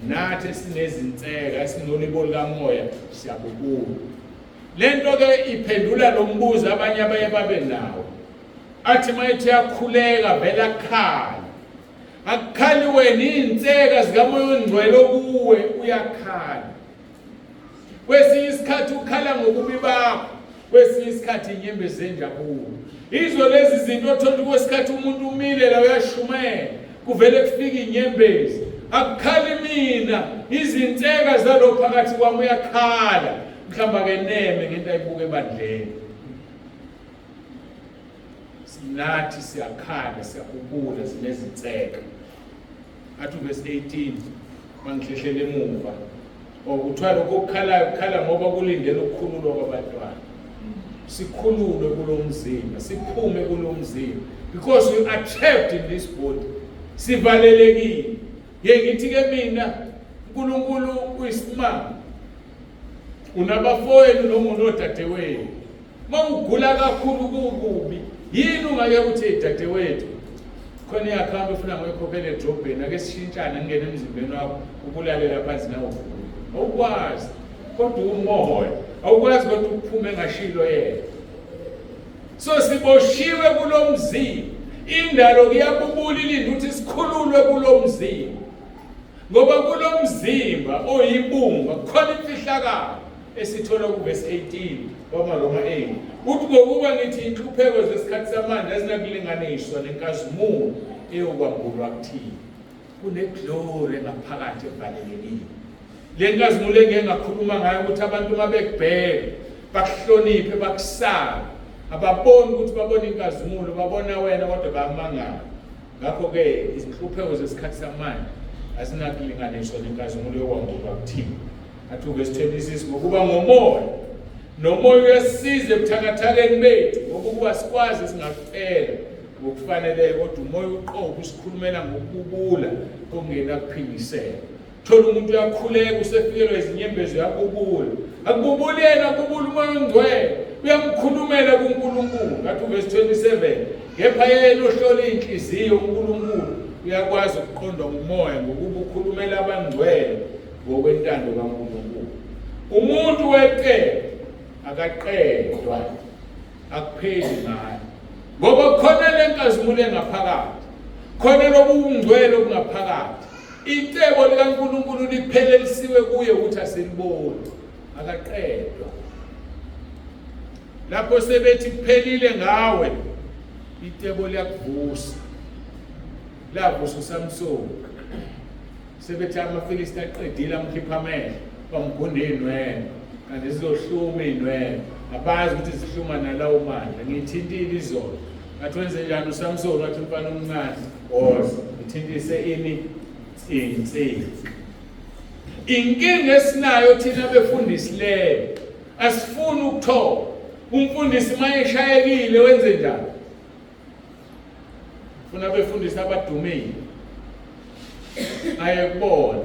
Speaker 1: Nathi esinezinseka esinolibo lukamoya siyabubula. Le nto-ke iphendula lo mbuzo abanye abaye babe nawo. Athi mayethi yakhuleka vele akhala. Akukhali wena iy'nseka zikaMoya oNgcwele okuwe uyakhala. Kwesinye isikhathi ukhala ngobubi bakho, kwesinye isikhathi inyembezi zenjabulo. Izo lezi zinto othola ukuthi kwesikhathi umuntu umile la uyashumayela, kuvele kufike inyembezi. Akukhali mina, izinseka zalo phakathi kwami uyakhala. Mhlawumbe akeneme ngento ayibuka ebandleni. Nathi siyakhala, siyabubula, sinezinseka. Athi uvesi 18 mangihlehlela emuva. Okuthiwa lokho okukhalayo kukhala ngoba kulindele ukukhululwa kwabantwana. Sikhululwe kulo mzimba, siphume kulo mzimba because we are trapped in this body. Sivalelekile. Ye ngithi ke mina uNkulunkulu uyisimanga. Unabafowenu noma unodadewenu. Mawugula kakhulu kukubi. Yini ungake uthi dadewethu khona i-akhawunti ofuna ngoyikhokhela edrobheni ake sishintshane ngingene emzimbeni wakho ukulalela phansi nawe ugula. Awukwazi kodwa umoya awukwazi kodwa ukuphuma engashilo yena. So siboshiwe kulomzimba. Indalo kuyabubula ilinde ukuthi sikhululwe kulomzimba. Ngoba kulomzimba oyibumba kukhona imfihlakalo esithola kuvesi 18 wamaRoma 8. Uthi ngokuba ngithi inhlupheko zesikhathi samanje azinakulinganiswa nenkazimulo eyokwambulwa kuthina. Kuneglory engaphakathi evalelekile. Le nkazimulo engeke ngakhuluma ngayo ukuthi abantu uma bekubheka bakuhloniphe bakusabe ababoni ukuthi babona inkazimulo babona wena kodwa bayamangala. Ngakho-ke izinhlupheko zesikhathi samanje azinakulinganiswa nenkazimulo yokwambuka kuthina. Athi uvesi 26 ngokuba ngomoya nomoya uyasisiza ebuthakathakeni bethu ngoba ukuba sikwazi singakucela ngokufaneleyo kodwa umoya uqobo usikhulumela ngokububula okungenakuphimisela. Thola umuntu uyakhuleka usefikelwa izinyembezi uyabubula. Akububuli yena kubula umoya ongcwele. Uyamkhulumela kuNkulunkulu. Ngathi uvesi 27 kepha yena ohlola inhliziyo uNkulunkulu uyakwazi ukuqondwa ngumoya ngokuba ukhulumela abangcwele ngokwentando kaNkulunkulu. Umuntu wecebo akaqedwa akupheli ngayo ngoba khona lenkazimulo engaphakathi khona lobungcwele obungaphakathi Icebo likaNkulunkulu liphelelisiwe kuye ukuthi asiliboni. Akaqedwa. Lapho sebethi kuphelile ngawe, icebo liyakuvusa. Lavusa uSamsoni. Sebethi amaFilisti aqedile amkhipha amehlo, bamgunda iy'nwele. Kanti zizohluma iy'nwele. Abazi ukuthi zihluma nalawo mandla. Ngiyithintile izolo. Ngathi wenze njani uSamsoni wathi umfana omncane. Woza ngithintise ini insika. Inkinga esinayo thina befundisi leyo asifuni ukuthola. Umfundisi mayeshayekile wenze njani? Funa befundisi abadumile. Aye kubona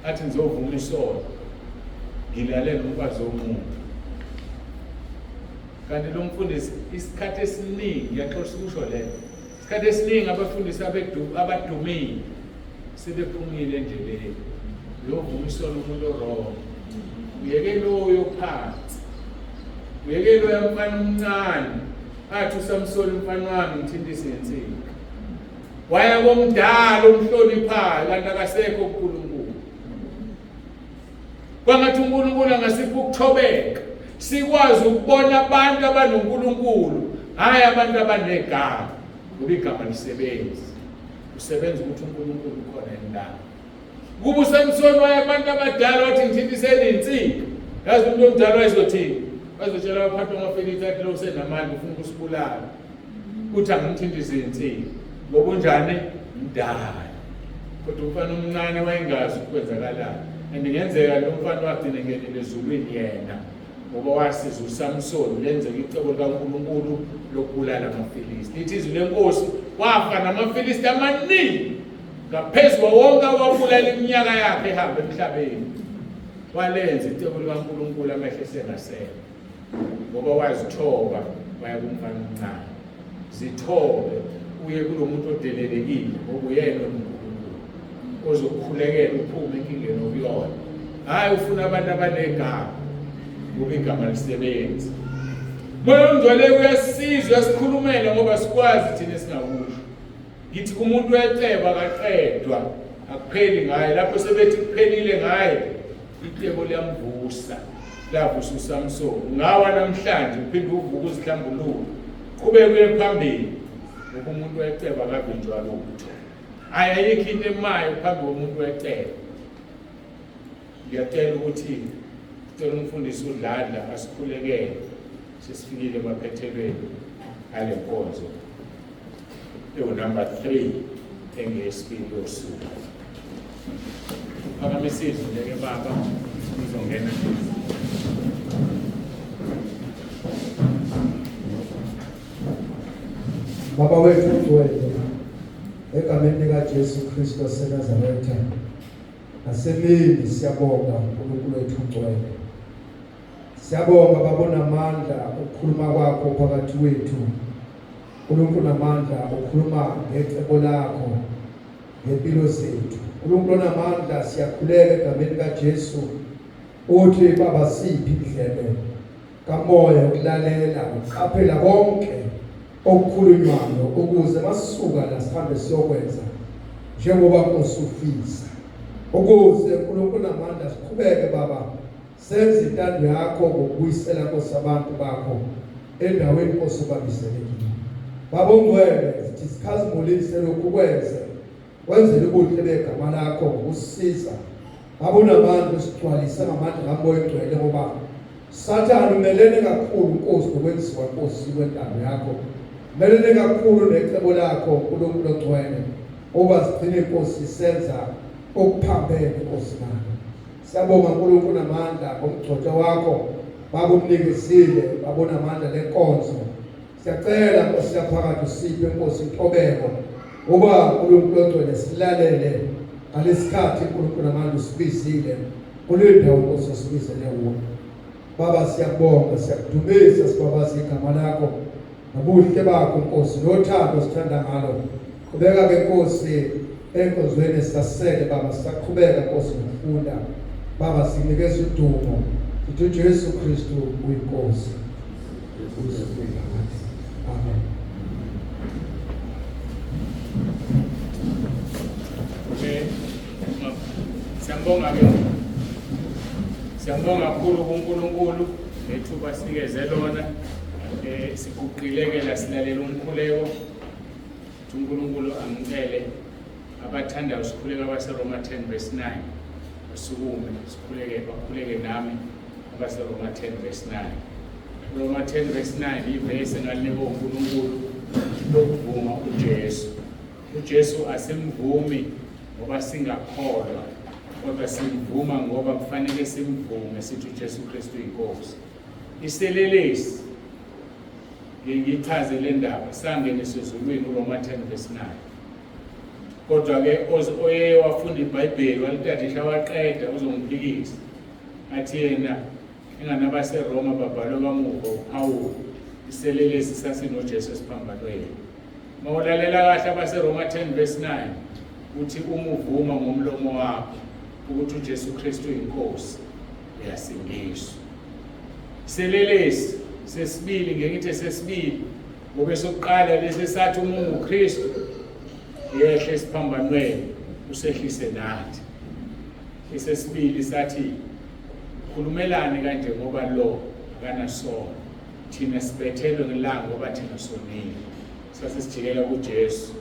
Speaker 1: athi ngizovuma isono. Ngilale nomfazi womuntu. Kanti lo mfundisi isikhathi esiningi ngiyaxoxa ukusho lento. Isikhathi esiningi abafundisi abadumile sebephumile endleleni. Uyovuma isono umuntu orong. Uyeke loyo phansi. Uyeke loya mfana omncane. Athi uSamsoni mfana wami ngithintise ngensika. Waya komdala omhloniphayo kanti akasekho kuNkulunkulu. Kwangathi uNkulunkulu angasipha ukuthobeka sikwazi ukubona abantu abanoNkulunkulu hhayi abantu abanegama ngoba igama lisebenzi usebenza ukuthi uNkulunkulu ukhona endawo kuba uSamsoni waye abantu abadala wathi ngithintiseni insika yazi umuntu omdala wayezothini wayezotshela abaphathi bamafilithi athi lo usenamandla ufuna ukusibulala uthi angimthintise insika ngoba unjani mdala kodwa umfana omncane wayengazi ukwenzakalani and ngenzeka lo mfana wagcina engenile ezulwini yena ngoba wasiza uSamsoni lenzeka icebo likaNkulunkulu lokubulala amaFilisti lithi izwi lenkosi wafa namaFilisti amaningi ngaphezu kwawonke awabulala iminyaka yakhe ehamba emhlabeni walenza icebo likaNkulunkulu amehlo esengasele ngoba wazithoba waya kumfana omncane zithobe uye kulo muntu odelelekile ngoba uyena onoNkulunkulu ozokukhulekela uphume enkingeni okuyona hhayi ufuna abantu abanegama ngoba igama lisebenzi. Moya ongcwele uyasisiza, uyasikhulumela ngoba sikwazi thina esingakusho. Ngithi kumuntu uyaceba akaqedwa, akupheli ngaye. Lapho sebethi kuphelile ngaye, icebo liyamvusa. Lavusa uSamson. Ungawa namhlanje uphinde uvuke uzihlambulule. Qhubeke uye phambili. Ngoba umuntu wecebo akavinjwa lutho. Hhayi ayikho into emayo phambi komuntu wecebo. Ngiyacela ukuthi cela umfundisi uDladla asikhulekele sesifikile emaphethelweni ale nkonzo ewunumber 3 engeyesibili yosuku. Phakamisa izwi nje-ke baba uzongena.
Speaker 6: Baba wethu ongcwele, egameni likaJesu Kristu waseNazaretha, nasemini siyabonga uNkulunkulu wethu ongcwele. Siyabonga Baba onamandla ukukhuluma kwakho phakathi kwethu. uNkulunkulu namandla ukhuluma ngecebo lakho ngempilo zethu. uNkulunkulu onamandla siyakhuleka egameni likaJesu uthi baba siphi indlebe kamoya ukulalela ukuqaphela konke okukhulunywayo ukuze masisuka la sihambe siyokwenza njengoba usufisa ukuze uNkulunkulu namandla siqhubeke baba senze intando yakho ngokubuyisela Nkosi abantu bakho endaweni Nkosi obabizele kiyo baba ongcwele sithi sikhazimulise lokhu kwenze wenzele ubuhle begama lakho ngokusisiza baba unamandla usigcwalise ngamandla kamoya ongcwele ngoba Sathane umelene kakhulu Nkosi nokwenziwa Nkosi kwentando yakho umelene kakhulu necebo lakho uNkulunkulu ongcwele uba sigcine Nkosi senza okuphambene Nkosi nalo Siyabonga uNkulunkulu namandla ngomgcotshwa wakho baba umnikezile babona amandla lenkonzo. Siyacela Nkosi yaphakathi usiphe Nkosi intobeko uba uNkulunkulu ongcwele silalele ngalesikhathi uNkulunkulu namandla usibizile kule ndawo Nkosi osibizele wona. Baba siyabonga siyakudumisa sibabaza igama lakho nobuhle bakho Nkosi nothando sithanda ngalo. Qhubeka ke Nkosi enkonzweni sasele baba sisaqhubeka Nkosi nokufunda baba sinikeza udumo sithi uJesu Kristu uyiNkosi. Amen.
Speaker 1: Okay. Siyambonga ke. Siyambonga kakhulu kuNkulunkulu ngethuba sinikeze lona. Eh siguqile ke la silalela umkhuleko. uNkulunkulu amukele abathandayo sikhuleke abaseRoma 10 verse 9. Basukume sikhuleke bakhuleke nami abaseRoma 10 verse 9. Roma 10 verse 9 ivesi engalinikwa uNkulunkulu lokuvuma uJesu. UJesu asimvumi ngoba singakholwa kodwa simvuma ngoba kufanele simvume sithi uJesu Kristu inkosi. Iselelesi ngiyichaze le ndaba sangeniswa ezulwini uRoma 10 verse 9. Kodwa ke oye wafunda iBhayibheli walitadisha waqeda uzongiphikisa athi yena ingani abaseRoma babhalwe kamuva uPawulu iselelesi sasinoJesu esiphambanweni. Mawulalela kahle abaseRoma 10 verse 9 uthi uma uvuma ngomlomo wakho ukuthi uJesu Kristu uyinkosi uyasindiswa. Selelesi sesibili ngeke ngithi sesibili ngoba esokuqala lesi sathi uma unguKristu yehle esiphambanweni usehlise nathi. Esesibili sathi khulumelani kanje ngoba lo akanasono thina sibethelwe ngelanga ngoba thina sonile sase sijikela kuJesu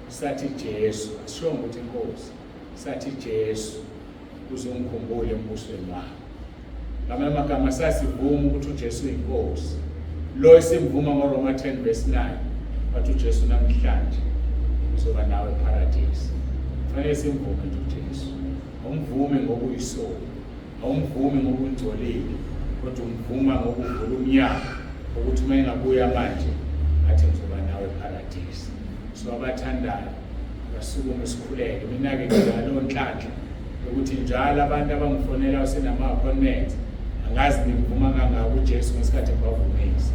Speaker 1: sathi Jesu asishongo ukuthi inkosi sathi Jesu uzongikhumbula embusweni wakho ngamanye amagama sasivuma ukuthi uJesu uyinkosi lo esimvuma ngoRoma 10 verse 9 wathi uJesu namhlanje uzoba nawe eparadise kufanele simvume nje uJesu awumvumi ngokuyisoni awumvumi ngokungcolile kodwa umvuma ngokuvula umnyango ukuthi uma engabuya manje athi ngizoba nawe eparadise so abathandayo basukume sikhuleke mina-ke nginaleyo nhlanhla yokuthi njalo abantu abangifonela senama-appointment angazi ngimvuma kangaka uJesu ngesikhathi ngibavumisa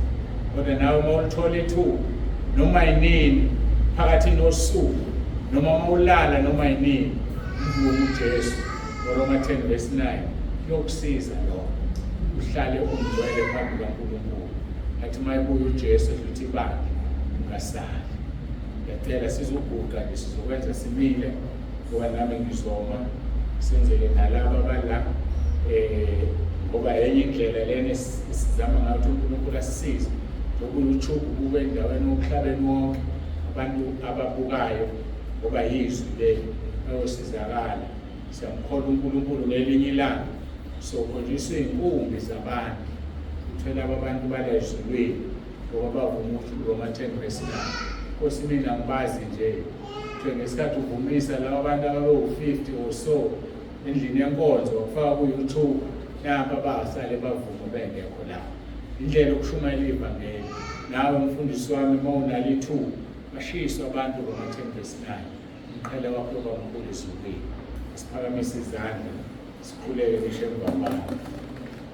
Speaker 1: kodwa nawe uma ulithola ithuba noma yinini phakathi nosuku noma uma ulala noma yinini mvume uJesu ngoRoma 10 verse 9 kuyokusiza lokho uhlale ungcwele phambi kaNkulunkulu. Athi mayibuya uJesu edlutha ibandla ungasali. Ngiyacela sizoguqa nje, sizokwenza simile ngoba nami ngizoma, senzele nalaba abala ngoba enye indlela lena esizama ngayo ukuthi uNkulunkulu asisize. Njengoba uYouTube kube endaweni omhlabeni wonke, abantu ababukayo ngoba yizwi leli bayosizakala. Siyamkholwa uNkulunkulu, ngelinye ilanga sokhonjiswa iy'nkumbi zabantu, kuthiwe laba bantu bala ezulwini ngoba bavuma ukuthi Roma 10 verse 9. Nkosi mina ngibazi nje, kuthiwe ngesikhathi uvumisa laba bantu ababewu-50 or so endlini yenkonzo wakufaka ku-YouTube, nampa basale bavuma bengekho lapho. Indlela yokushumayela ivangeli. Nawe mfundisi wami uma unalo ithuba, bashiswe abantu Roma 10 verse 9. Umqhele wakho uyoba mkhulu ezulwini. Siphakamise izandla sikhuleke ngisho emva.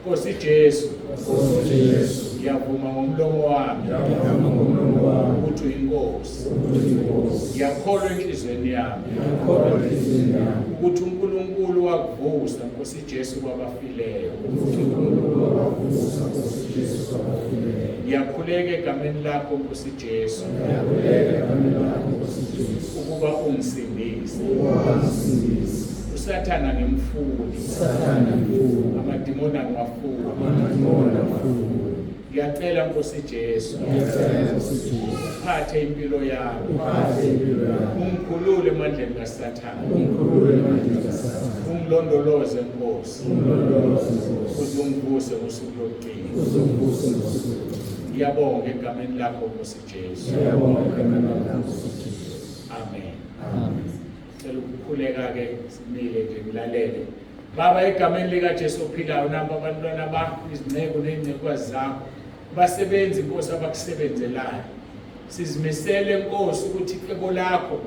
Speaker 1: Nkosi Jesu,
Speaker 7: Nkosi Jesu,
Speaker 1: ngiyavuma ngomlomo wami
Speaker 7: ngiyavuma ngomlomo wami
Speaker 1: ukuthi uyinkosi.
Speaker 7: ukuthi uyinkosi.
Speaker 1: Ngiyakholwa enhliziyweni yami
Speaker 7: Ngiyakholwa enhliziyweni yami
Speaker 1: ukuthi uNkulunkulu wakuvusa Nkosi Jesu kwabafileyo.
Speaker 7: ukuthi uNkulunkulu wakuvusa Nkosi Jesu kwabafileyo.
Speaker 1: Ngiyakhuleka egameni lakho Nkosi Jesu
Speaker 7: Ngiyakhuleka egameni lakho Nkosi Jesu
Speaker 1: ukuba ungisindise.
Speaker 7: ukuba ungisindise.
Speaker 1: uSathana ngimfuni,
Speaker 7: Sathane ngifuni,
Speaker 1: amadimoni angiwafuni.
Speaker 7: amadimoni angifuni.
Speaker 1: Ngiyacela Nkosi Jesu
Speaker 7: Ngiyacela Nkosi Jesu
Speaker 1: uphathe impilo yami,
Speaker 7: uphathe impilo yami,
Speaker 1: ungikhulule emandleni kaSathane,
Speaker 7: ungikhulule emandleni kaSathane,
Speaker 1: ungilondoloze Nkosi,
Speaker 7: ungilondoloze Nkosi,
Speaker 1: uze ungivuse ngosuku lokugcina.
Speaker 7: uze ungivuse ngosuku lokugcina.
Speaker 1: Ngiyabonga egameni lakho Nkosi Jesu.
Speaker 7: Ngiyabonga egameni lakho Nkosi Jesu.
Speaker 1: Amen.
Speaker 7: Amen.
Speaker 1: Cela ukukhuleka ke simile nje ngilalele. Baba, egameni likaJesu ophilayo, namba abantwana bakho, izinceku nezincekukazi zakho, basebenzi Nkosi abakusebenzelayo. Sizimisele Nkosi ukuthi icebo lakho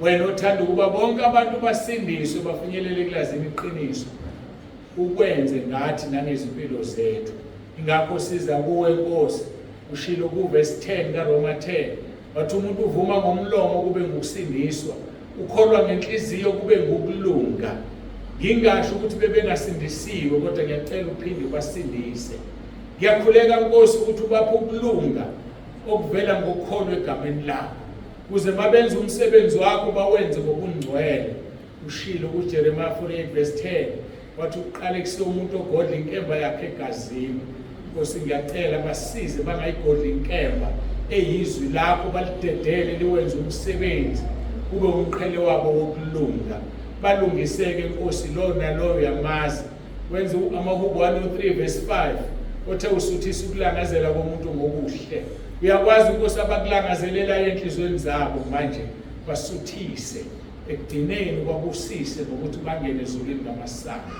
Speaker 1: wena othanda ukuba bonke abantu basindiswe bafinyelele kulazini iqiniso, ukwenze ngathi nangezimpilo zethu. Ingakho siza kuwe Nkosi. Ushilo kuvesi 10 kaRoma 10 wathi umuntu uvuma ngomlomo kube ngukusindiswa, ukholwa ngenhliziyo kube ngukulunga. Ngingasho ukuthi bebengasindisiwe, kodwa ngiyacela uphinde ubasindise. Ngiyakhuleka Nkosi ukuthi ubaphe ukulunga okuvela ngokukholwa egameni lakho, kuze mabenze umsebenzi wakho bawenze ngokungcwele. Ushilo kuJeremiah 48 verse 10 wathi uqalekise umuntu ogodla inkemba yakhe egazini. Nkosi ngiyacela basize bangayigodli inkemba eyizwi lakho, balidedele liwenze umsebenzi kube umqhele wabo wokulunga. Balungiseke Nkosi, lo naloyo uyamazi. Wenze amaHubo 103 verse 5 othe usuthisa ukulangazela komuntu ngokuhle. Uyakwazi Nkosi abakulangazelelayo enhliziyweni zabo manje, basuthise ekugcineni, ubabusise ngokuthi bangene ezulwini ngamasango.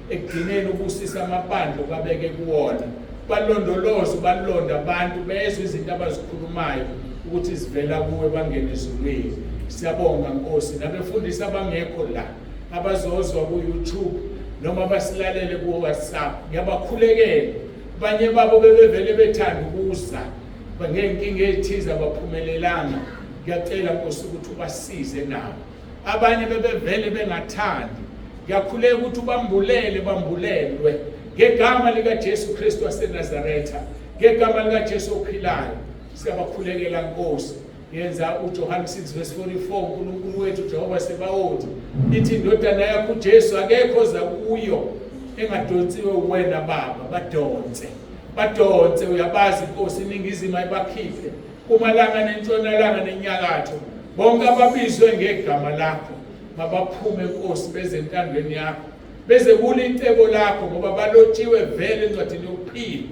Speaker 1: Ekugcineni ubusise amabandla obabeke kuwona, balondoloze, balonde abantu bezwe izinto abazikhulumayo ukuthi zivela kuwe, bangene ezulwini. Siyabonga Nkosi, nabefundisi abangekho la abazozwa ku-YouTube noma basilalele ku-WhatsApp, ngiyabakhulekela. Abanye babo bebevele bethanda ukuza ngey'nkinga ey'thize abaphumelelanga. Ngiyacela Nkosi ukuthi ubasize nabo. Abanye bebevele bengathandi, ngiyakhuleka ukuthi ubambulele, bambulelwe ngegama likaJesu Kristu waseNazaretha, ngegama likaJesu ophilayo. Siyabakhulekela Nkosi. Yenza uJohane 6 verse 44, uNkulunkulu wethu Jehova Sebawoti, ithi indodana yakho uJesu akekho oza kuyo engadonsiwe uwena Baba. Badonse, badonse, uyabazi Nkosi, iningizimu ayibakhiphe, kumalanga nentshonalanga nenyakatho, bonke ababizwe ngegama lakho mabaphume Nkosi, beze entandweni yakho, beze kule icebo lakho, ngoba balotshiwe vele encwadini yokuphila,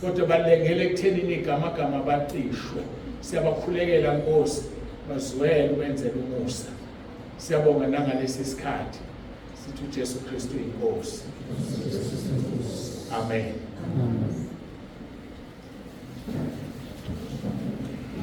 Speaker 1: kodwa balengele ekuthenini igamagama bacishwe. Siyabakhulekela Nkosi, bazwele ubenzele umusa. Siyabonga nangalesi sikhathi, sithi uJesu Kristu inkosi. Amen.